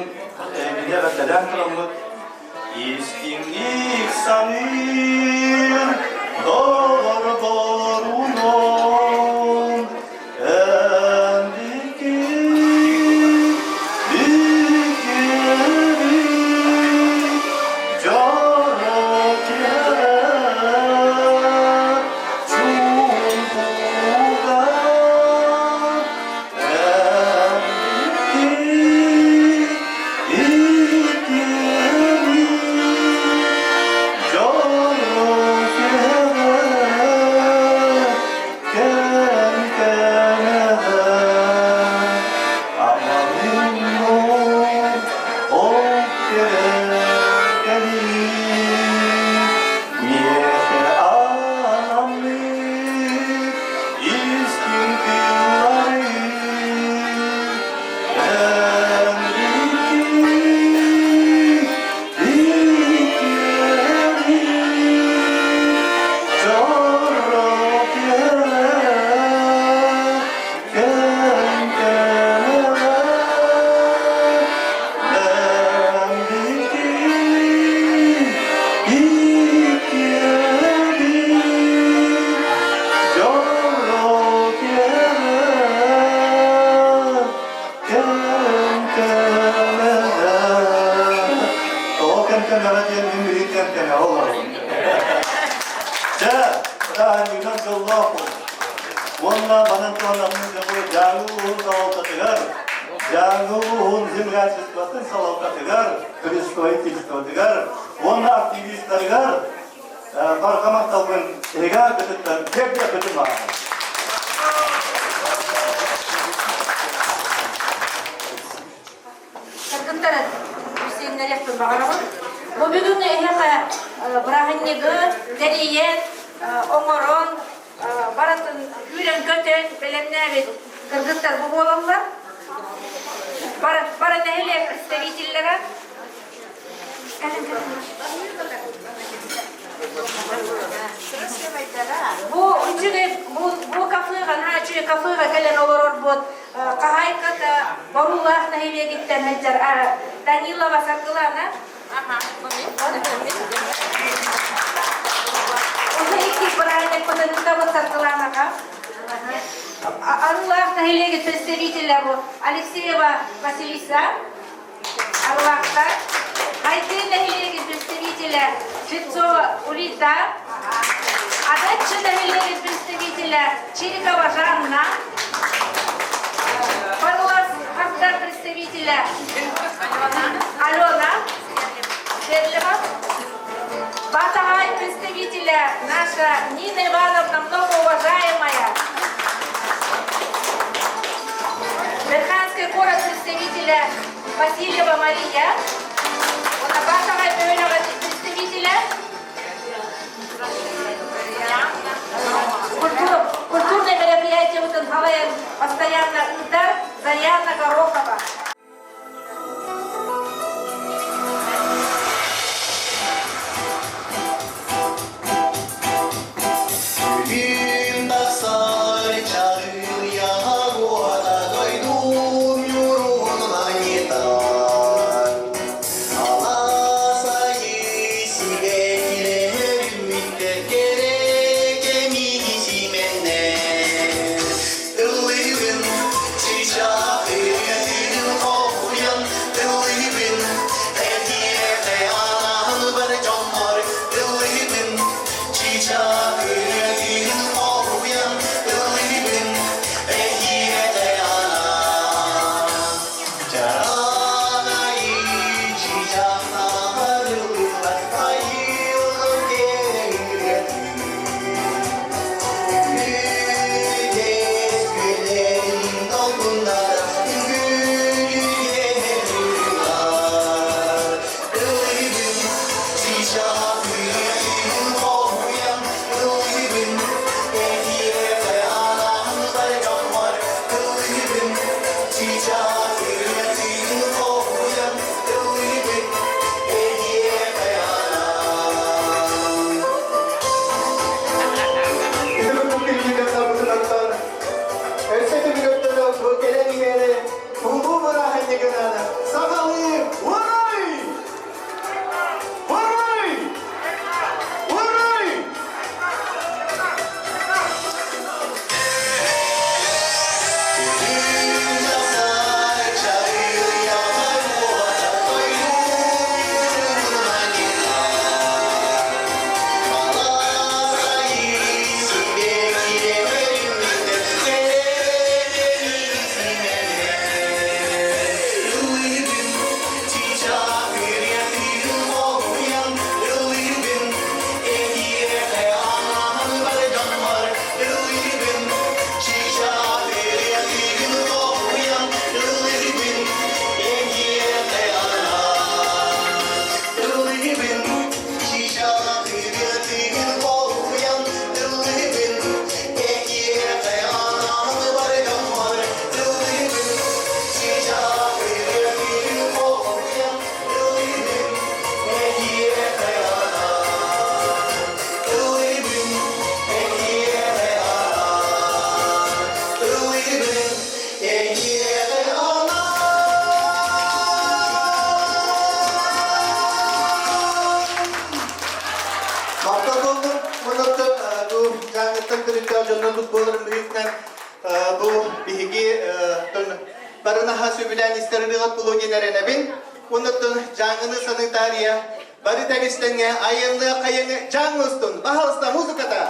эһигини эҕэрдэлээн тураммыт истиҥник саныыр доҕордорунун эндики Уонна манан туһанаммын Дьааҥы улууһун салалтатыгар, Дьааҥы улууһун землячествотын салалтатыгар, представительствотыгар уонна активистарыгар барҕа махталбын эһиги ааккытыттан тиэрдиэхпитин баҕарабын. Кыргыттарын. билиһиннэриэхпин баҕарабын. Бу бүгүн эһиэхэ бырааһынньыгы тэрийэн, оҥорон, барытын күүрэн-көтөн бэлэмнээбит кыргыттар бу буолаллар. Бары нэһилиэк представителлэрэ. Бу үчүгэй бу, бу кафега наһаа үчүгэй кафега кэлэн олорорбут хаһаайката Боруулаах нэһилиэгиттэн сылдьар Данилова Саргылана. Уну икки бырааһынньыкпытын ыытабыт Саргыланаҕа. Арыылаах нэһилиэгин представителэ бу Алексеева Василиса. Арылаахтар. Айдыы нэһилиэгин представителэ Жильцова Улита. Адаччы нэһилиэгин представителэ Чирикова Жанна. Парулас Хаздар представителэ Алена Берлева. Батагай представителя наша Нина Ивановна, многоуважаемая. Верханский город представителя Васильева Мария. Батагай бөһүөлэгин представителя Культура, культурное мероприятие Утанхалаyan постоянно ыытар Зарьяна Горохова. Күн тахсар чаҕылыйа буола дойдум ньуруун манньытар. Алаас айыы сибэккилэр үүммүттэр кэрэ кэмиги симэннэр. Ыллыыбын чыычаах ырыатын хоһуйан ыллыыбын этиэхэ анаан бар дьоммор ыллыыбын чыычаах ырыатын хоһуйан ыллыыбын эһиэхэ анаан Чараанайы чыычаахтаахар ыллыылар айылгын кэрэ ырыатын Өссө түбүгөттөрө бу кэлэн иһэри улуу бырааһынньыгынан сахалыы Урай! Урай! Урай! Махтал болдум. Онуттан бу дьааҥыттан төрүттээх дьоннорбут буоларын быһыытынан бу биһиги барынаһа сөбүлээн истэр ырыаҕыт буолуо диэн эрэнэбин. Онуттан дьааҥыны саныы таарыйа бары тэбистэҥҥэ айанныа хайаҥы дьааҥы устун. Пожалуйста, музыката!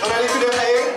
Турали күлүөхайын.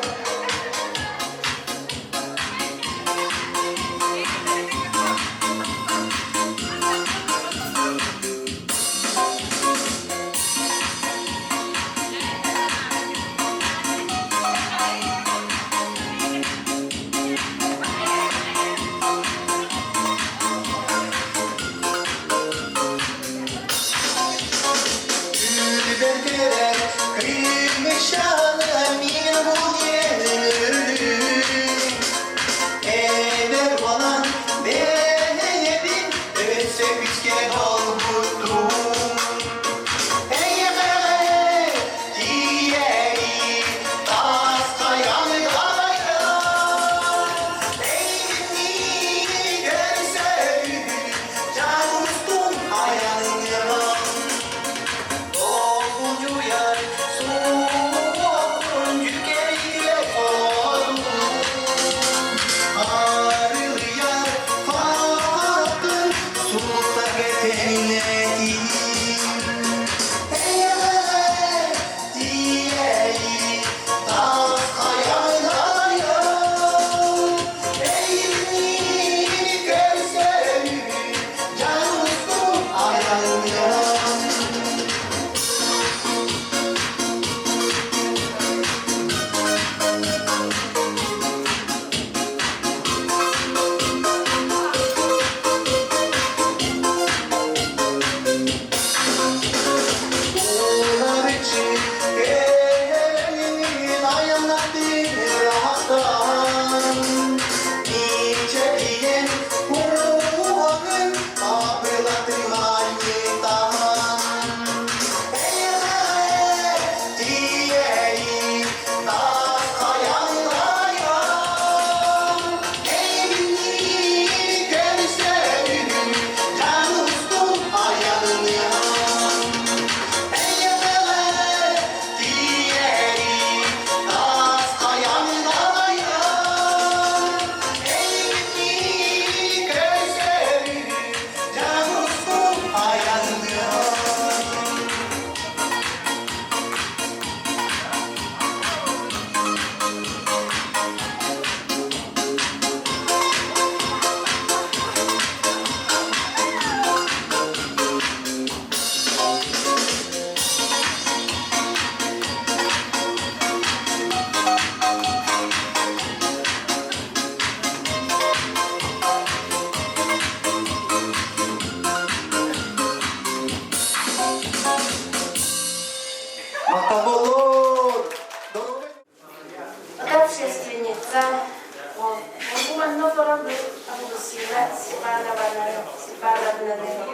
Ивановнаны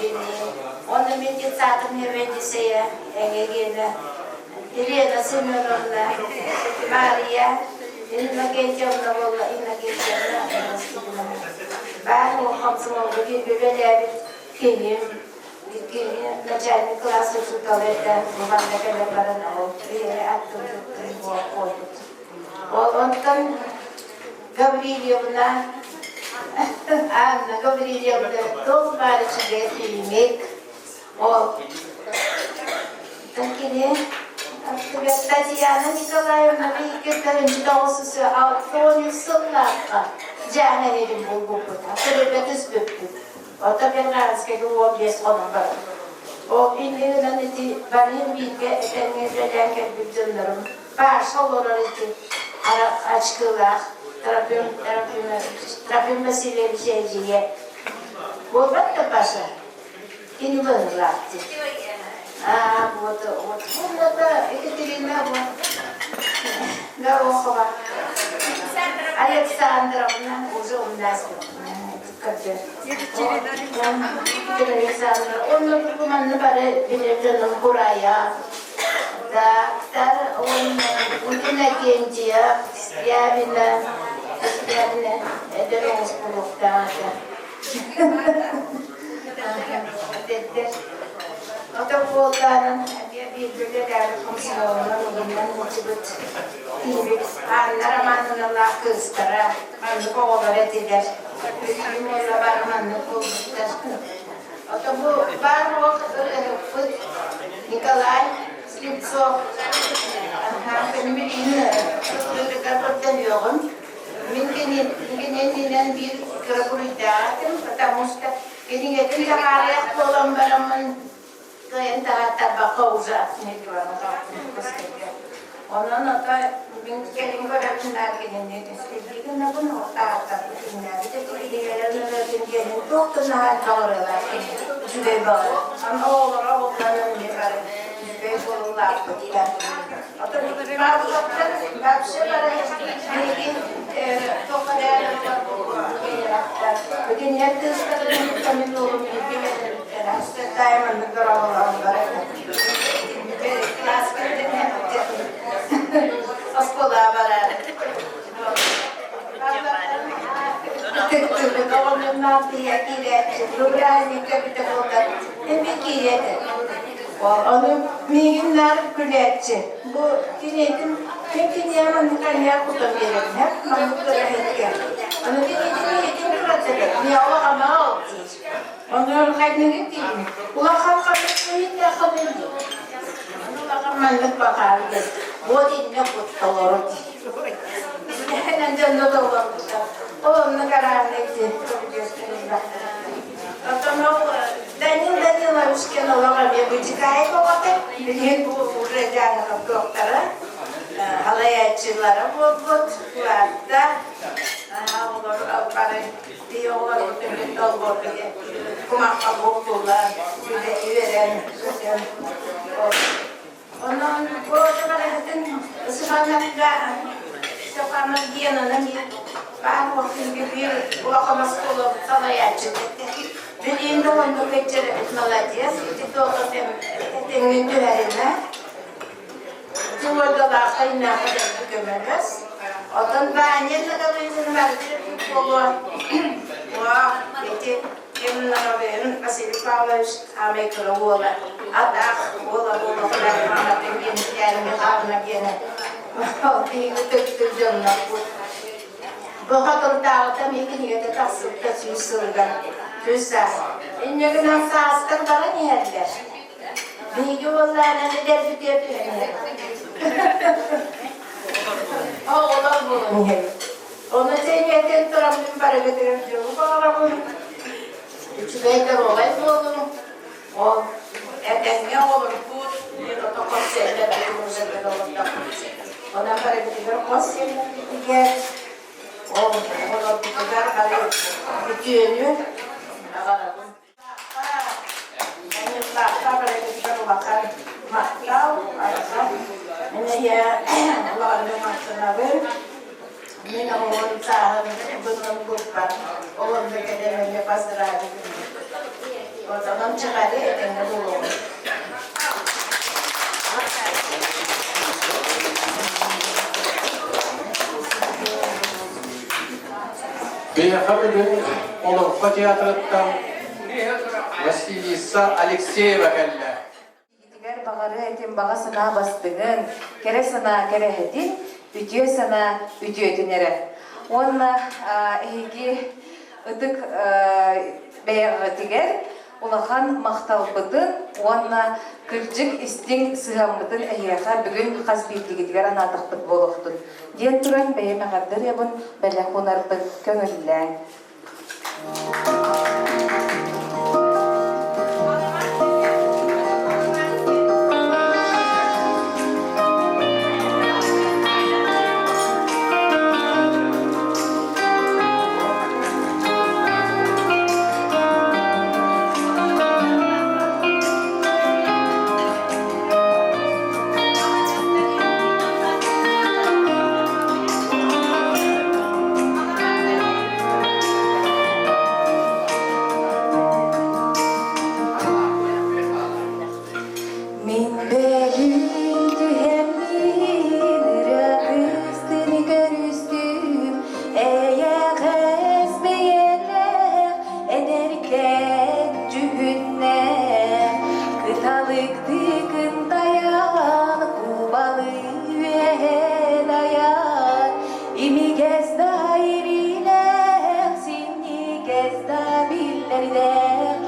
билии. Онно мин детсадым сэбиэдиссэйэ Эҥэгиэнэ Елена Семеновна, Мария Иннокентьевна буолла Иннокентьевна Баар комсомолга үлэлээбит киһим кини начальник класс учуутала этэ манна кэлэн баран ол биһиги аттыбытыттан буолбут. Ол онтон Гаврильевна Анна Гаврильевна туох баар үчүгэй химик ол кини Татьяна Николаевна 1963 сыллаахха дьааҥы иһин булбуппут, төрөппө түспүппүт. Ото Белградскайга 15 хонон баран. Ол иннинэн ити барыым бииргэ этэҥҥэ үлэлээн кэлбит дьоннорум Паша олорор ити ачкылаах Трофим, Трофим, Трофим Васильевич эдьиийэ. Буолбат да Паша? Кини быһыылаах дии. А, вот, вот. Комната Екатерина вот. Горохова. Александровна уже у нас Екатерина Александровна. Он манна бары билэр дьонум Курая, Доктор, он Иннокентьев, Скрябина, Скрябина, эдэр оҕус буолуохтаах этэ. Ото буоллаанын эмиэ бииргэ үлэлээбит комсомолунан угуннан мучубут тиийбит Анна Романовналаах кыыстара маннык оҕолор этилэр. Билигин уола бары маннык буолбуттар. Ото бу баар уох ырыаһыппыт Николай Слепцов билигин ырыатыгар көрдөһүөҕүм. Мин кининэн биир кыра буруйдаах этим, потому что кинигэтин таһаарыах буолан бараммын кыайан таһааттарбакка уже Онон ото мин кэлин көрөбүн наар кинини илдьигинабын таһааттарбыт иннээбит этигилигэрэн ырыатын кэлин туох да наһаа баҕарыалаах кини үчүгэй баҕары. Аны оҕолоро оҕолорун эмиэ бары үчүгэй буолулаахпыттар. Павловтар вообще бары биһиги туохха Кинилэр кыыстарын кытта мин уолум бииргэ кэлэрбиттэр. Астатаайым маннык дорооболоһон барар. Кылааска оскуолаҕа барар. Тыктыбыт оҕонньорноох киһи киирээччи, бырааһынньыкка бүтэ буоллар, эмиэ киириэ этэ. Ону миигин наар күлээччи. Бу киниэтин мин киниэхэ маннык анньаах кутан биэрэбин, маннык кыраһыыкка. Ону киниэтин ийэтин кыратыгар, миэхэ амаал диир. Ону хайныгын диибин. Улахан ханнык иһиттэххинэ дии. Ону улахан маннык бакаар диэн. Вот иннэ кут толору дии. Дьонно толорбута. Ол онно карааннай диэн Оттон ол Данил Данилович диэн олох эмиэ бычыкаайык оҕото. Билигин бу уже дьааҥы туохтара халайааччылара буолбут, улаатта. Олор бары тии оҕолорбутун кытта олбуорга кумахха буоллулар, үөрэн, көтөн. Онон бу барыһытын Сыханарга Степанов Генаны баар уохтун биир улахан оскуола салайааччыта этэ. Билигин да оннук эчэрэбит молодец, ити туоха тэҥҥин түһэринэ. Тулуйдалаахха иннээххэ дэлби көмөлөс. Оттон Ваня Нагалыйын барыта буолуо. Ити Ким Василий Павлович аамай кыра уола атаах уола буола мааматын диэн Михайловна диэн биһиги тыктыр дьоннорбут. Бу хотурдааҕыта мин кинигэтэ тахсыбыта 100 сылыгар 100 саас. Инньэ гынан саастар баран иһэллэр. Биһиги уоллаанан эдэрбитигэр түһэн иһэбит. Оҕолор буолан иһэбит. Ону тэҥиэтэн тураммын барыгытыгар дьолу баҕарабын. Үчүгэй доруобай буолуҥ. Ол этэҥҥэ оҕолорбут ото хос сиэннэрбитин уже олордохпут. Онон барыгытыгар хос сиэннэрбитигэр ол оҕолорбутугар бары үтүөнү баҕарабын. Мин оҕолорум сааһын быһан булбат, олорго кэлэн эмиэ поздравить. Онон чаҕары этэҥҥэ буолуоҕун. Биһиэхэ бүгүн Олоҥхо театрыттан Василиса Алексеева кэллэ. Итигэр баҕарыа этим баҕа санаа бастыҥын, кэрэ санаа кэрэһитин, үтүө санаа үтүөтүн эрэ. Уонна эһиги ытык бэйэҕитигэр улахан махталбытын уонна кырдьык истиҥ сыһыаммытын эһиэхэ бүгүн хас биирдиигитигэр анаатахпыт буолуохтун диэн туран бэйэм эҕэрдэ ырыабын бэлэх уунарбын көҥүллээҥ. Мин бэлиин түһэммин ырыа кыстыны көрүстүм эйэҕэс бэйэлээх эдэркээн дьүһүннээх кыталыктыы кынтайан кубалыы үөһэ дайан Имигэс да ириилээх, синньигэс да биллэрдээх,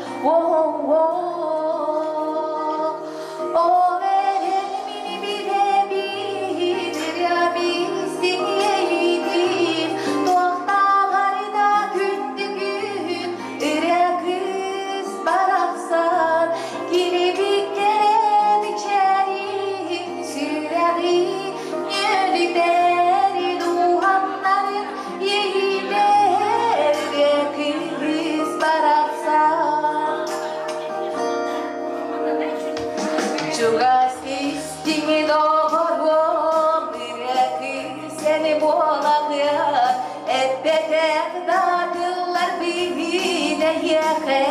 Ол эрэн мин билэбин, ырыабын сиҥиэйдим, туохтааҕар да күндүгүн, ырыа кыыс барахсан, килибик кэрэ мичээрин сүрэҕин Ньүөлүтэр дууһамнарын иэйиилэр кыыс барахсан. Чугас истиҥ доҕоруом ырыа кыыс эн буолаҕыан эппэтэх да тыллар биһин эйиэхэ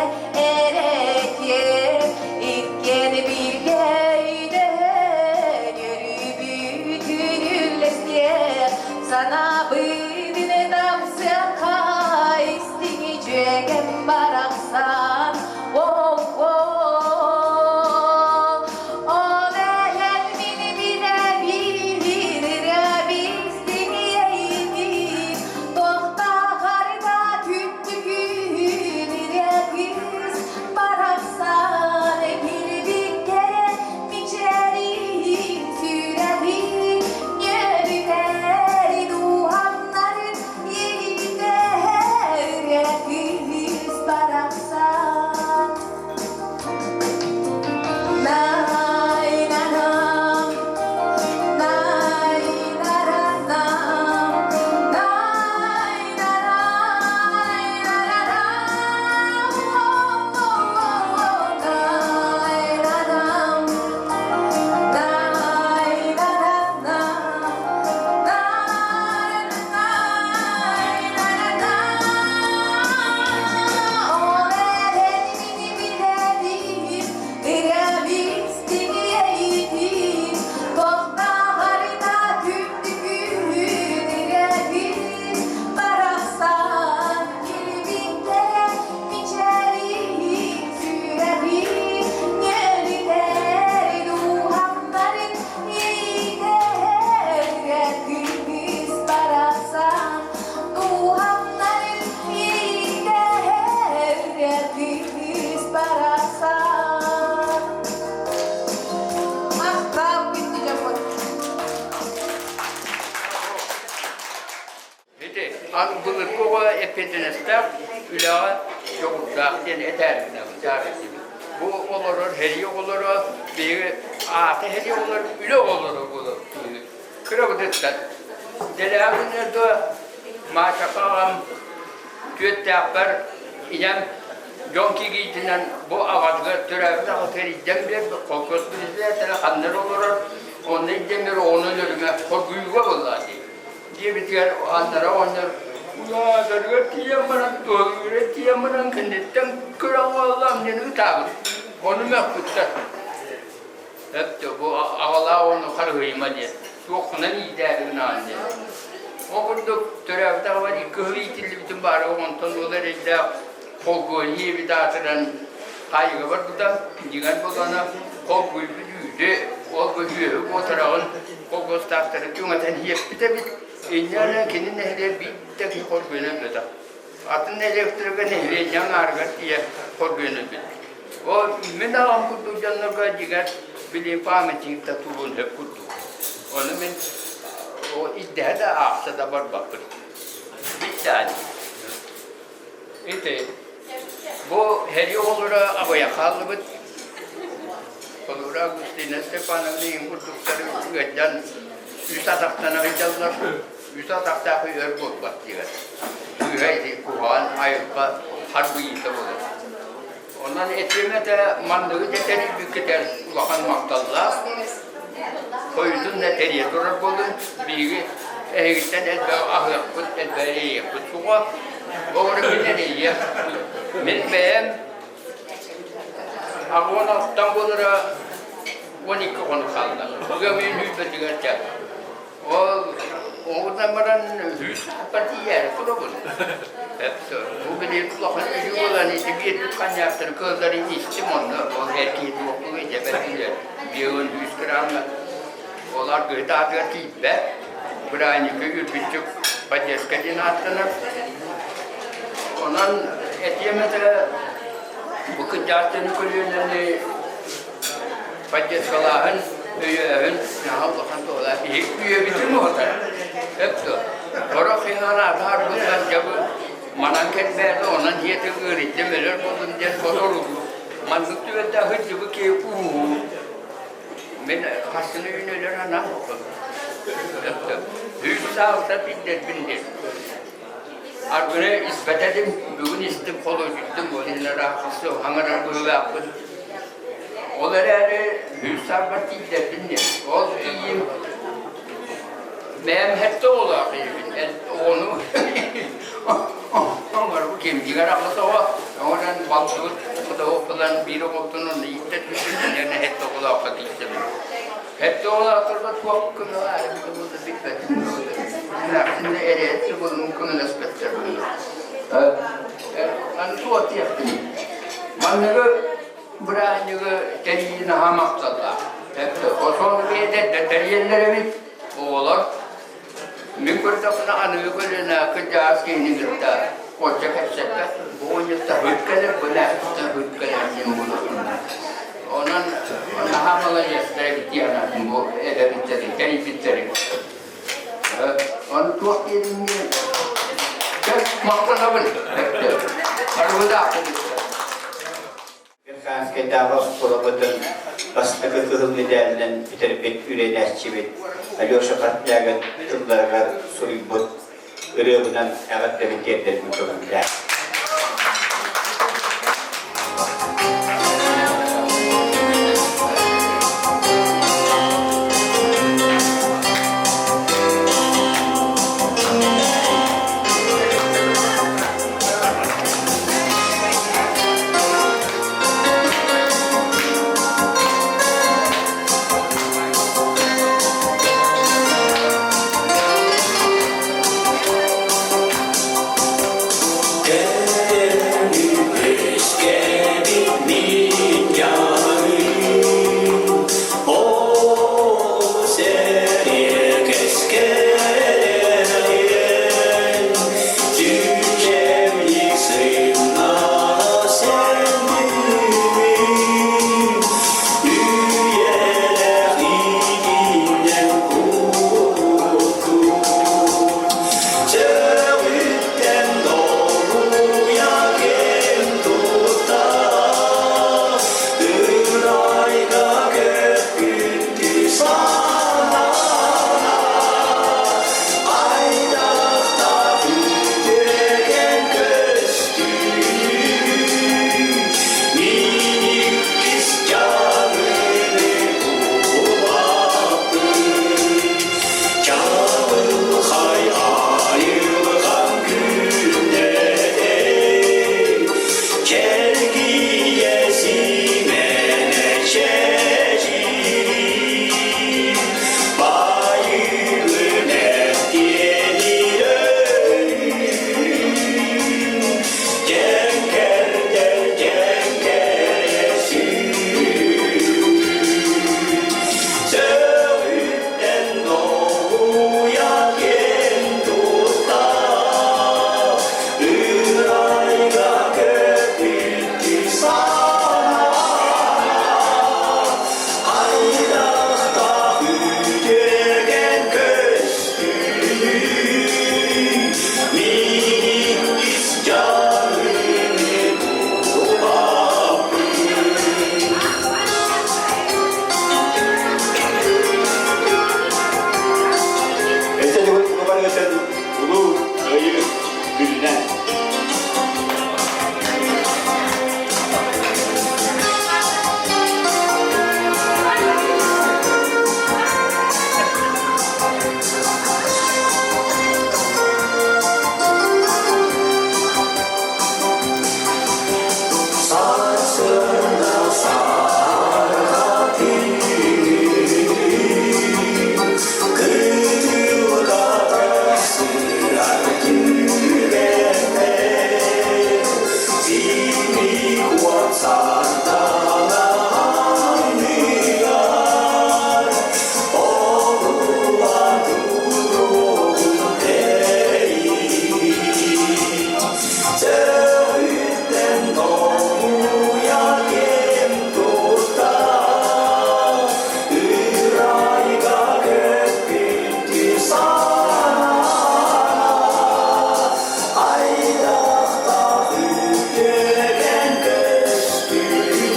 эрэкиэм иккиэн бииргэ өйдөһөн өрүүбүтүн үллэстиэх санаабытын тапсыахха истиҥи дьүөгэм барахсан Ол эрэн мин билэбин ырыабын истиҥиэйдиин Туохтааҕар да күндүгүн ырыа кыыс барахсан килбиккэ мичээрин сүрэҕин ньүөлүтэр дууһамнарын иитэр ырыа кыыс барахсан Най-на-нам, най-на-ра-нам, най-на-рай-на-ра-нам, о-о-о, най-на-нам, най-на-ра-нам, най-най-на-ра-нам. Ол эрэн мин билэбин, ырыабын Туохтааҕар да күндүгүн ырыабын барахсан килбиккэ мичээрин сүрэҕин ньүөлүтэр дууһамнарын иитэр кыыс барахсан дууһамнарын иитэр кыыс барахсан Махтал күндү дьоммут. Ити былыргы оҕо эппиэтинэстээх үлэҕэ дьоҕурдаах диэн этээрбин Бу олорор һэрии оҕолоро биһиги аата һэрии оҕолор үлэ оҕолоро буолар кырабытыттан дэлэҕинэ да Маачака аҕам түөттээхпэр ийэм дьон кигиитинэн бу аҕатыгар төрөөбүт аҕатыгар илдьэн биэрбит холкуос председателэ ханна эрэ олорор онно илдьэн биэр оҕону өлөрүмэ хоргуйууга буоллаҕа дии диэбитигэр аннара оҕонньор. Улаатарыгар тиийэн баран, туолуура тиийэн баран киниттэн кыра уоллаам диэн ытаабыт. Ону мөхпүттэр. Эптэ бу аҕалаах ону харыһыйыма диэн. Туоххунан иитээри гынаҕын диэн. Ол курдук төрөөбүт аҕабар кыһыл иитиллибитим баара онтон ол эрэйдээх холкуой ийэбит аатыран хаайыыга барбыта. Дьиҥэр буоллаҕына холкуйбут үүтү, ол үөһү куотараҕын холкуостаахтары түҥэтэн иэппит эбит. Инньэ гынан кини нэһилиэк биир да киһи хоргуйан өлбөтөх. Атын нэһилиэктэргэ нэһилиэнньэ аҥаарыгар тиийэ хоргуйан өлбүт. Ол мин аҕам курдук дьоннорго дьиҥэр били памятник да туруон сөп курдук. Ону мин ирдэһэ да аахса да барбаппын. Бүттэ Ити бу сэрии оҕолоро абыйах хааллыбыт. Холобура Агустина Степановна ийэм курдуктары ыалдьан үс атахтана сылдьаллар. Үс атахтаах өр буолбат диэн. Сыыһа ити куһаҕан айылҕа харбыйыыта буолар. Онон этиэм этэ манныгы да тэрийбиккитэр улахан махталлаах. Хойутун да тэрийэ турар буоллун, биһиги эһигиттэн элбэх аһыахпыт, элбэх эрэйиэхпит суоҕа. Оҕоро мин эрэйиэх. Мин бэйэм аҕуон алтан буолара 12 хонук хаалла. Ыам ыйын сүүрбэтигэр чэ. Ол оҕунан баран үс партияны турабын. Бу билигин улахан үһү буолан ити биэрбит ханньаактары кыаллары истим онно ол эркии туохпугу дьэбэрдилэр биэҕин үс грамма ол аргыһыт аатыгар тиийбэт бырааникы үрбүччүк поддержка диэн ааттанар онон этиэм этэ бу кырдьаҕастыны көлүөнэни Поддержкалааһын, өйөөһүн наһаа улахан туһалаах. Биһиги үйэбитин уһатар. Өптө. Сорох иһэр аатаар быһан дьабы манан кэлбээтэ, онон дьиэтин ыарыйдым, өлөр буоллум диэн соторулуу. Маннык түбэлтэ сылдьыбыт киһи ууһуу. Мин хасыны үүн өлөр анаан Өптө. Үс саалта биллэрбин диэн. Аргыны испэтэтим, бүгүн истим, холуочуйдум, ол иһин араахасы хаҥарар быһыылаахпын. Ол эрээри үс саарбар тиийдэрбин диэн. Ол тиийим бэйэм сэттэ оҕолоох ийэбин. Оҕону оҥорбут ким дьиҥэр аҕыс оҕо. Оҥорон балтыбыт худоһуоппалан биир оҕоттон онно ииттэрбиппин инньэ сэттэ оҕолооххо тиийсэбин. Сэттэ оҕолоохторго туох көмө баара эбитэ билбэтим. Эмээхсин эрээтти булун көмөлөспөттөр. Аны туох диэхпиний? Манныгы бырааһынньыгы тэрийии наһаа махталлаах. Осуон биэдэрдэр тэрийэллэр эбит оҕолор. Мин көрдөхпүнэ аныгы көлүөнэ кырдьаҕас киһини кытта оччо кэпсэппэт. Бу оҕонньор таһыт кэлэр, бу нээхтэ ыт кэлэр диэн буолуохтун. Онон наһаа маладьыастар эбит дии санаатым бу эбэбиттэри, тэрийбиттэри. Ону туох диэтиҥ Махтанабын. Арыгыдаахпын. Верхоянскайдааҕы оскуолабытын бастакы кыһыл медалынан бүтэрбит үөрэнээччибит Алеша Портнягин тылларыгар суруйбут ырыабынан эҕэрдэбин тиэрдэрбин көҥүллээх. Чэлгийэ симэнэ чэчирии, Байылын эркиэнир өлүүм, Дьэҥкэрдэр дьэҥкэрэ сүүрүүм. Сөҕүттэн долгуйа киэн тутта, Ырайга көппүттүү санаа, Айдахтаах үтүөкэн көстүүнүй, Миигин ис дьаныыны булбаппын. Өссө төгүл барыгытын Улуу Кыайыы күнүнэн! Сарсыарда саһарҕа түүн, Кытылга тахсыар түбэтэ, Симик уот сардаҥа анныгар, Оҕулар туругун тэйии. Сөҕүттэн долгуйа кэм тутар, Ырайга көппүттүү санаа, Айдахтаах үтүөкэн көстүүнүй,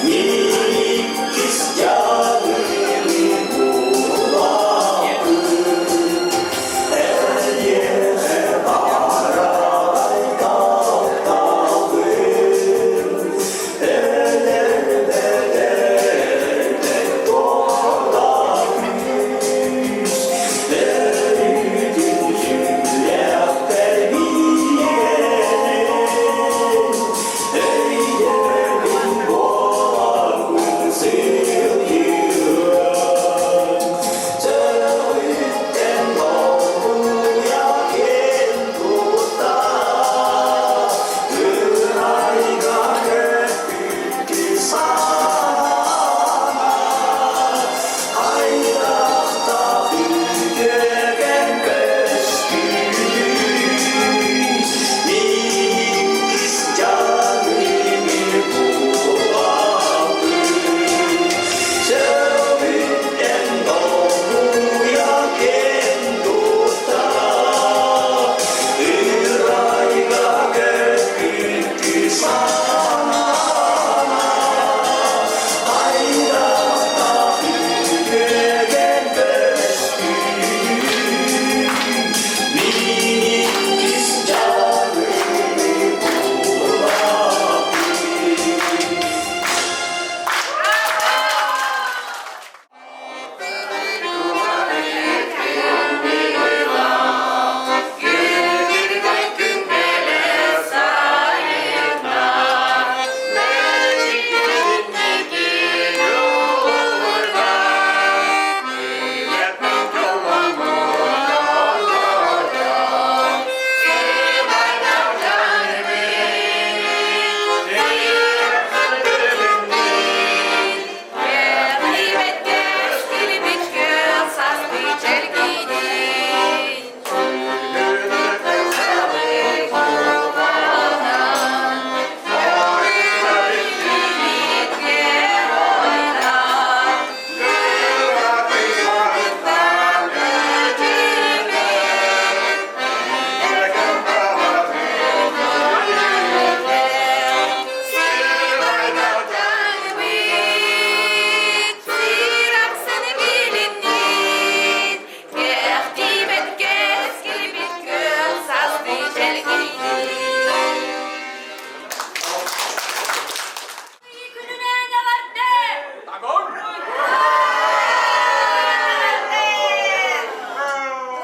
Мииккис дьаныыны булабын.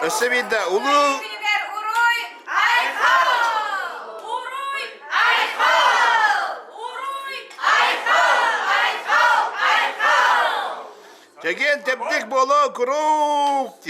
Өссө биирдэ улуу Уруй Айхал! Уруй Айхал! Чэгиэн тэбдик буолуо куруук.